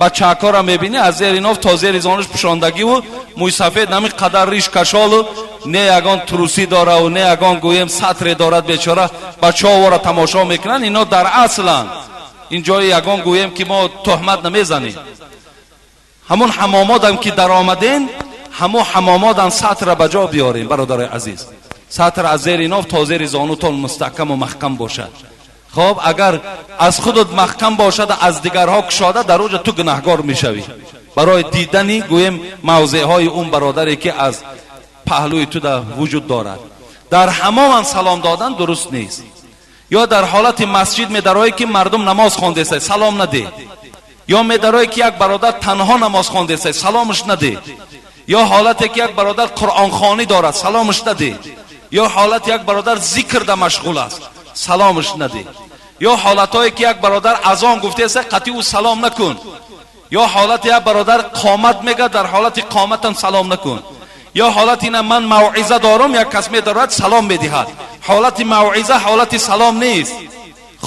A: бачаакора мебинӣ, аз зери ноф то зери зонуш пӯшондагиву мӯйсафед ҳамин қадар риш кашолу не ягон трусӣ дораву не ягон гӯем сатре дорад, бечора бачаҳо тамошо мекунанд. Ино дар асланд ин ҷои ягон гӯем ки мо туҳмат намезанем. Ҳамон ҳамомодам ки даромадем, ҳамон ҳамомодам сатра ба ҷо биёрем, бародарои азиз. Сатр аз зери ноф то зери зонутон мустаҳкаму маҳкам бошад. Хоб, агар аз худат маҳкам бошад, аз дигарҳо кушода, дар оҷа ту гунаҳгор мешавӣ барои дидани гӯем мавзеъҳои он бародаре ки аз паҳлӯи ту да вуҷуд дорад. Дар ҳамомам салом додан дуруст нест. Ё дар ҳолати масҷид медароӣ ки мардум намоз хондеста, салом надеҳ. Ё медароӣ ки як бародар танҳо намоз хондеста, саломаш надеҳ. Ё ҳолате ки як бародар қуръонхонӣ дорад, саломаш надеҳ. Ё ҳолати як бародар зикрда машғул аст, саломаш надеҳ. Ё ҳолатҳое ки як бародар азон гуфтеста, қатъи ӯ салом накун. Ё ҳолати як бародар қомат мегӯяд, дар ҳолати қоматам салом накун. Ё ҳолати ина ман мавъиза дорам, як кас медорад, салом медиҳад. Ҳолати мавъиза ҳолати салом нест.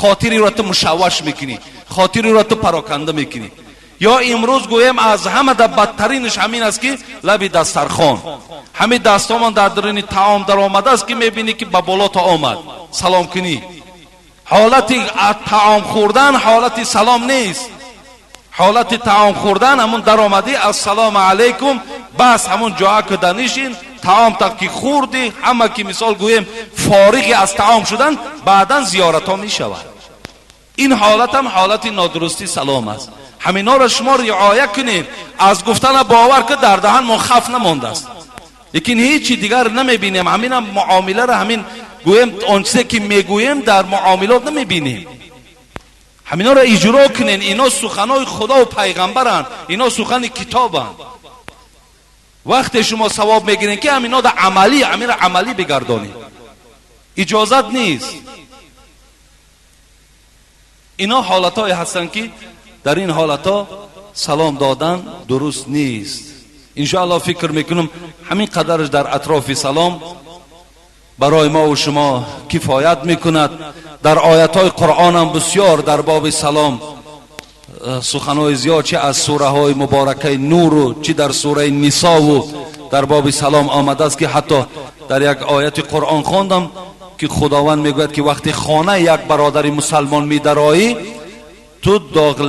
A: Хотириро ту мушавваш мекунӣ, хотириро ту пароканда мекунӣ. Ё имрӯз гӯем аз ҳамада бадтаринаш ҳамин аст ки лаби дастархон ҳамин дастомон дар даруни таом даромадааст ки мебинӣ ки ба боло то омад салом кунӣ. Ҳолати таом хӯрдан ҳолати салом нест. Ҳолати таом хӯрдан ҳамун даромадӣ, ассалому алайкум, бас ҳамун ҷоа ки данишин таом та ки хӯрдӣ, ҳама ки мисол гӯем фориғи аз таом шудан, баъдан зиёратҳо мешавад. Ин ҳолатам ҳолати нодурустӣ салом аст. Ҳаминҳоро шумо риоя кунед. Аз гуфтана бовар ки дар даҳан мо хаф намондааст, лекин ҳечи дигар намебинем. Ҳаминам муомиларо ҳамин гӯем он чизе ки мегӯем дар муомилот намебинем. Ҳаминҳоро иҷро кунед. Ино суханои худову пайғамбаранд, ино сухани китобанд. Вақте шумо савоб мегиред ки ҳамино да амалӣ, ҳаминро амалӣ бигардонед, иҷозат нест. Ино ҳолатҳое ҳастанд ки дар ин ҳолатҳо салом додан дуруст нест. Иншоаллоҳ фикр мекунам ҳамин қадараш дар атрофи салом барои мо ва шумо кифоят мекунад. Дар оятҳои қуръонам бисёр дар боби салом суханҳои зиёд, чи аз сураҳои муборакаи нуру чи дар сураи нисову дар боби салом омадааст, ки ҳатто дар як ояти қуръон хондам ки худованд мегӯяд ки вақте хонаи як бародари мусалмон медароӣ, ту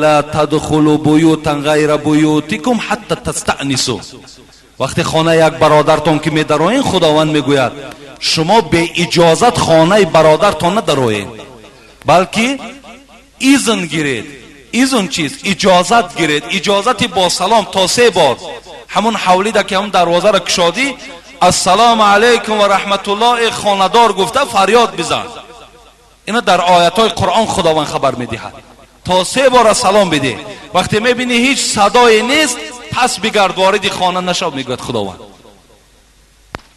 A: ла тадхулу буютан ғайра буютикум ҳатта тастаънису. Вақте хонаи як бародартон ки медароен, худованд мегӯяд, шумо беиҷозат хонаи бародартон надароед, балки изн гиред. Изн чист? Иҷозат гиред. Иҷозати бо салом то се бор. Ҳамун ҳавлида ки ҳамун дарвозаро кушодӣ, ассалому алайкум ва раҳматуллоҳи хонадор гуфта фарёд бизан. Ина дар оятҳои қуръон худованд хабар медиҳад. То се бора салом бидеҳ. Вақте мебинӣ ҳеҷ садое нест, пас бигард, вориди хона нашав, мегӯяд худованд.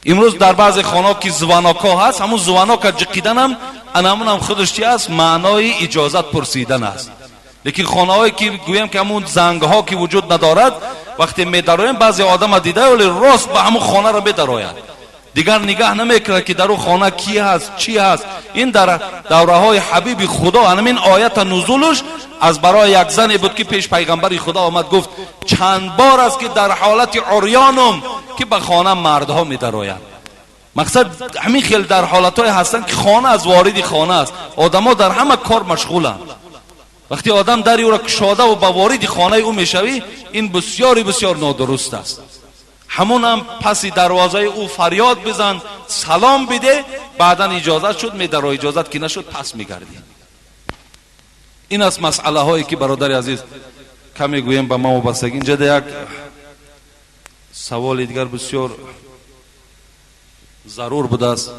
A: Имрӯз дар баъзе хонаҳо ки звонокҳо ҳаст, ҳамун звонока ҷиқиданам анамунам худаш чи аст? Маънои иҷозат пурсидан аст. Лекин хонаҳое ки гӯем ки ҳамун зангҳо ки вуҷуд надорад, вақте медароем, баъзе одама дида, вале рост ба ҳамун хонаро медарояд. Дигар нигаҳ намекунад, ки дар ӯ хона кӣ ҳаст, чӣ ҳаст. Ин дар давраҳои ҳабиби Худо ҳамин оята нузулаш аз барои як зане буд, ки пеш пайғамбари Худо омад, гуфт чанд бор аст, ки дар ҳолати урёнум, ки ба хона мардҳо медароянд. Мақсад ҳамин хел дар ҳолатҳое ҳастанд, ки хона аз вориди хона аст, одамо дар ҳама кор машғуланд. Вақте одам дари ӯро кушода ва ба вориди хонаи ӯ мешавӣ, ин бисёри бисёр нодуруст аст. Ҳамонам паси дарвозаи ӯ фарёд бизан, салом биде, баъдан иҷозат шуд медаро, иҷозат ки нашуд пас мегардӣ. Ин аст масъалаҳое, ки бародари азиз каме гӯем ба ма вобастагӣ. Инҷа як саволи дигар бисёр зарур будааст.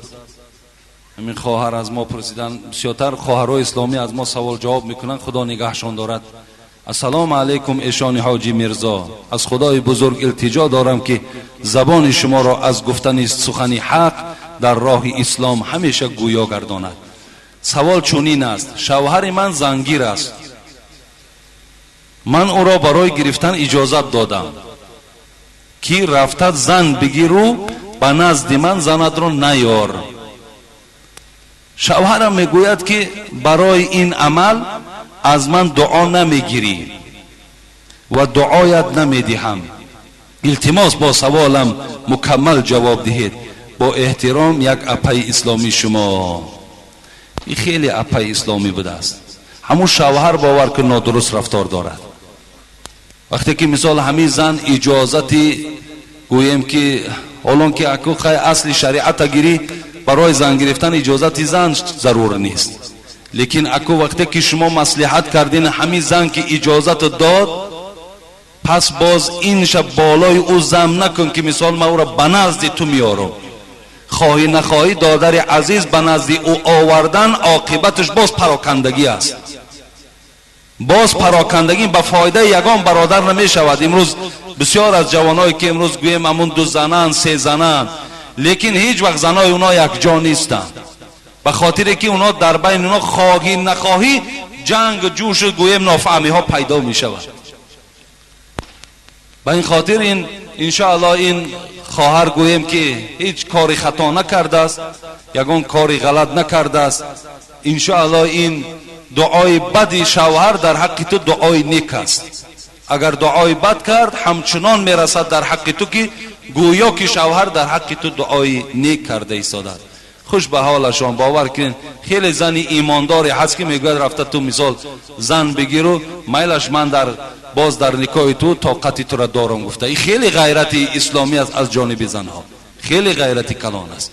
A: Ҳамин хоҳар аз мо пурсидан, бисёртар хоҳарҳои исломӣ аз мо савол ҷавоб мекунанд, Худо нигаҳшон дорад. Ассалому алайкум, эшони ҳоҷӣ Мирзо, аз Худои бузург илтиҷо дорам, ки забони шуморо аз гуфтани сухани ҳақ дар роҳи ислом ҳамеша гӯё гардонад. Савол чунин аст: шавҳари ман зангир аст, ман ӯро барои гирифтан иҷозат додам, ки рафта зан бигиру ба назди ман занатро наёр. Шавҳарам мегӯяд, ки барои ин амал аз ман дуо намегирӣ ва дуоят намедиҳам. Илтимос, бо саволам мукаммал ҷавоб диҳед. Бо эҳтиром, як апаи исломии шумо. Ин хеле апаи исломӣ будааст. Ҳамун шавҳар, бовар кун, нодуруст рафтор дорад. Вақте ки мисол ҳамин зан иҷозати гӯем, ки ҳолон ки аку хай асли шариата гирӣ, барои зан гирифтан иҷозати зан зарур нест, лекин аку вақте ки шумо маслиҳат кардин, ҳамин зан ки иҷозат дод, пас боз инша болои ӯ зам накун, ки мисол ман ӯро ба назди ту меорам. Хоҳӣ нахоҳӣ, додари азиз, ба назди ӯ овардан оқибаташ боз парокандагӣ аст. Боз парокандагӣ ба фоидаи ягон бародар намешавад. Имрӯз бисёр аз ҷавоное, ки имрӯз гӯем ҳамун ду зананд, се зананд, лекин ҳеҷ вақт занои онҳо якҷо нестанд, ба хотире ки онҳо дар байни онҳо хоҳӣ нахоҳӣ ҷанг, ҷӯшу гӯем нофаҳмиҳо пайдо мешавад. Ба ин хотир ин иншоаллоҳ ин хоҳар гӯем, ки ҳеҷ кори хато накардааст, ягон кори ғалат накардааст. Иншоаллоҳ ин дуои бади шавҳар дар ҳаққи ту дуои нек аст. Агар дуои бад кард, ҳамчунон мерасад дар ҳаққи ту, ки гӯё ки шавҳар дар ҳаққи ту дуои нек карда истодааст. Хуш ба ҳолашон, бовар кунед, хеле зани имондоре ҳаст, ки мегӯяд рафта ту мисол зан бигиру майлаш, ман дар боз дар никоҳи ту тоқати тура дорам гуфта. Ин хеле ғайрати исломӣ аст аз ҷониби занҳо, хеле ғайрати калон аст.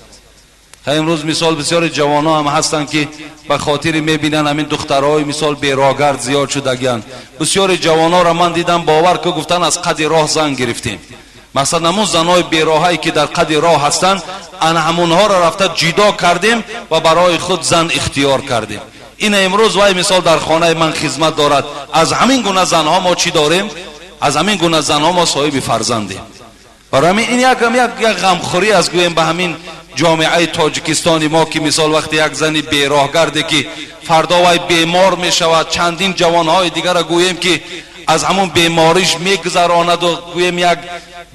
A: Имрӯз мисол бисёри ҷавонҳо ҳам ҳастанд, ки ба хотири мебинанд ҳамин духтарҳои мисол бероҳгард зиёд шудагианд. Бисёри ҷавонҳоро ман дидам, бовар ку, гуфтан аз қади роҳ зан гирифтем. Масалан, ҳамун занои бероҳае, ки дар қади роҳ ҳастанд, ана ҳамунҳоро рафта ҷидо кардем ва барои худ зан ихтиёр кардем. Ина имрӯз вай мисол дар хонаи ман хизмат дорад. Аз ҳамин гуна занҳо мо чӣ дорем? Аз ҳамин гуна занҳо мо соҳиби фарзандем. Барои ҳамин ин як ғамхӯрӣ аст гӯем ба ҳамин ҷомеаи Тоҷикистони мо, ки мисол вақте як зани бероҳгарде, ки фардо вай бемор мешавад, чандин ҷавонҳои дигарро гӯем, ки аз ҳамун бемориш мегузаронаду гӯем як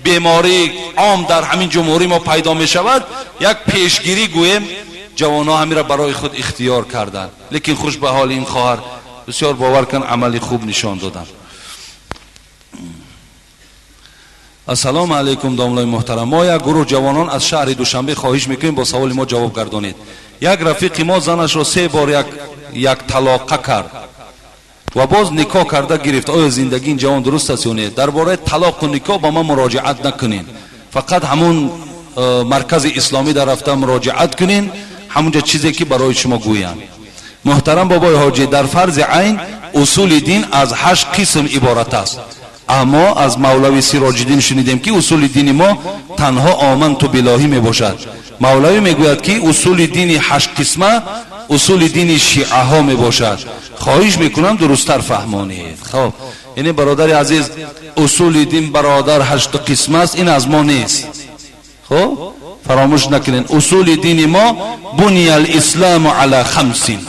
A: бемории ом дар ҳамин ҷумҳурӣ мо пайдо мешавад, як пешгирӣ гӯем ҷавонҳо ҳаминро барои худ ихтиёр карданд. Лекин хуш ба ҳоли ин хоҳар, бисёр бовар кун, амали хуб нишон доданд. Ассалому алайкум, домлои муҳтарам. Мо як гурӯҳ ҷавонон аз шаҳри Душанбе хоҳиш мекунем, бо саволи мо ҷавоб гардонед. Як рафиқи мо занашро се бор як талоқа кард ва боз никоҳ карда гирифт. Оё зиндагии ин ҷавон дуруст аст ё не? Дар бораи талоқу никоҳ ба ман муроҷиат накунед, фақат ҳамун маркази исломӣ дар рафта муроҷиат кунед, ҳамунҷа чизе ки барои шумо гӯянд. Муҳтарам бобои ҳоҷӣ, дар фарзи айн усули дин аз 8 қисм иборат аст, аммо аз мавлави Сироҷиддин шунидем, ки усули дини мо танҳо оманту билоҳӣ мебошад. Мавлавӣ мегӯяд, ки усули дини 8 қисма усули дини шиаҳо мебошад. Хоҳиш мекунам, дурусттар фаҳмонед. Хоб, яъне бародари азиз, усули дин, бародар, 8 қисм аст, ин аз мо нест. Хоб, фаромӯш накунед, усули дини мо буния алисламу ала хамсин.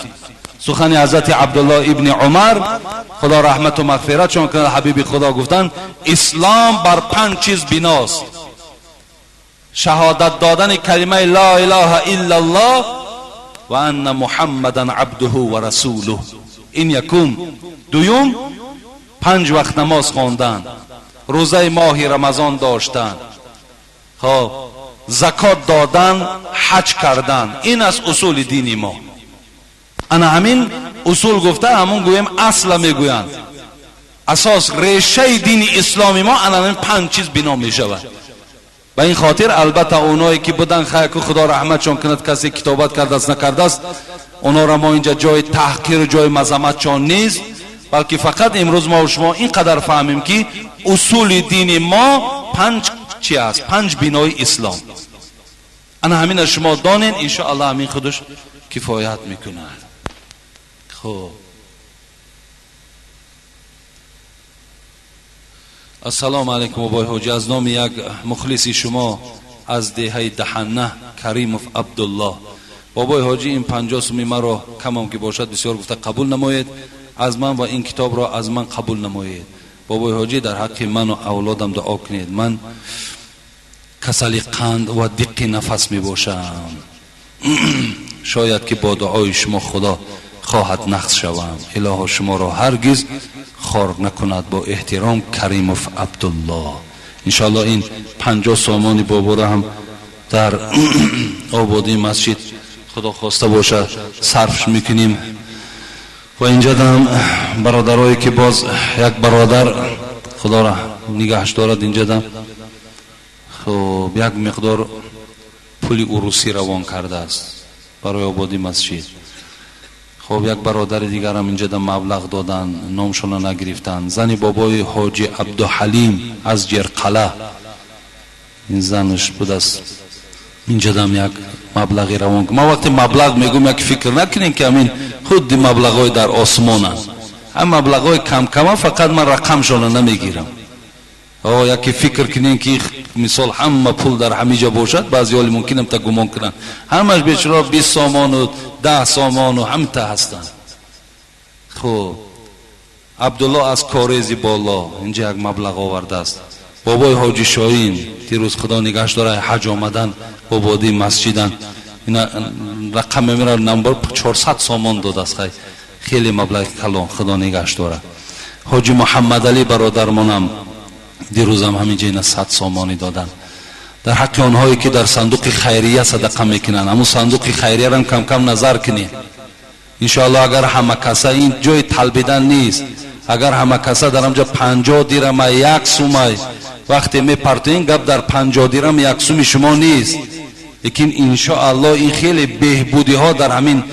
A: Сухани ҳазрати Абдуллоҳ ибни Умар, Худо раҳмату мағфиратшон кунад, ҳабиби Худо гуфтанд: ислом бар 5 чиз биност. شهادت دادن کلمه لا اله الا الله و ان محمدا عبده و رسوله. این یکم. دوم، 5 وقت نماز خواندن، روزه ماه رمضان داشتن، خب زکات دادن، حج کردن. این از اصول دین ما. انا همین اصول گفته، همون گویم اصل میگویند، اساس ریشه دین اسلامی ما انا همین 5 چیز بنا میشود. به این خاطر البته اونایی که بودن خیر خدا رحمتشان کند، کسی کتابت کرده است نکرده است، اونا را ما اینجا جای تحقیر و جای مذمتشان نیست، بلکه فقط امروز ما و شما اینقدر فهمیم که اصول دین ما 5 چی است؟ 5 بنای اسلام. انا همین شما دانین، انشاءالله همین خودش کفایت میکند. خب السلام علیکم بابای حاجی، از نام یک مخلص شما از دهه دهنه کریموف عبدالله. بابای حاجی این 50 سومی مرا کمم که باشد بسیار گفته قبول نمایید از من و این کتاب را از من قبول نمایید. بابای حاجی در حق من و اولادم دعا کنید، من کسل قند و دق نفس می باشم، شاید که با دعای شما خدا خواهد نقص شوم. اله شما را هرگز خار نکند. با احترام کریموف عبدالله. انشاءالله این 50 سامانی بابا را هم در آبادی مسجد خدا خواسته باشد صرفش میکنیم. و اینجا هم برادرایی که باز یک برادر خدا را نگهش دارد، اینجا هم خب یک مقدار پول اروسی روان کرده است برای آبادی مسجد. خب یک برادر دیگر هم اینجا مبلغ دادن، نامشون نگرفتن. زن بابای حاجی عبدالحلیم از جرقله، این زنش بود است، اینجا هم یک مبلغی روان. ما وقتی مبلغ میگم یک فکر نکنین که همین خود مبلغای در آسمانند، هم مبلغای کم کم، فقط من رقمشون نمیگیرم. او یکی فکر کنین که مثال همه پول در همیجا باشد، بعضی حالی ممکنم تا گمان کنن همش بیچاره 20 سامان و 10 سامان و هم تا هستن. خب عبدالله از کاریزی بالا اینجا یک مبلغ آورده است. بابای حاجی شاهین دیروز خدا نگهش داره حج آمدن آبادی مسجدن، اینا رقم میره نمبر 400 سامان داد است، خیلی مبلغ کلان، خدا نگهش داره. حاجی محمد علی برادرمانم دیروز هم همینجا اینا 100 سامانی دادن. در حق آنهایی که در صندوق خیریه صدقه میکنن، همون صندوق خیریه را هم کم کم نظر کنید انشاءالله. اگر همه کسا این جای طلبیدن نیست، اگر همه کسا در همجا 50 دیرم یک سومای وقتی میپرتین گپ در 50 دیرم یک سومی شما نیست، لیکن انشاءالله این خیلی بهبودی ها در همین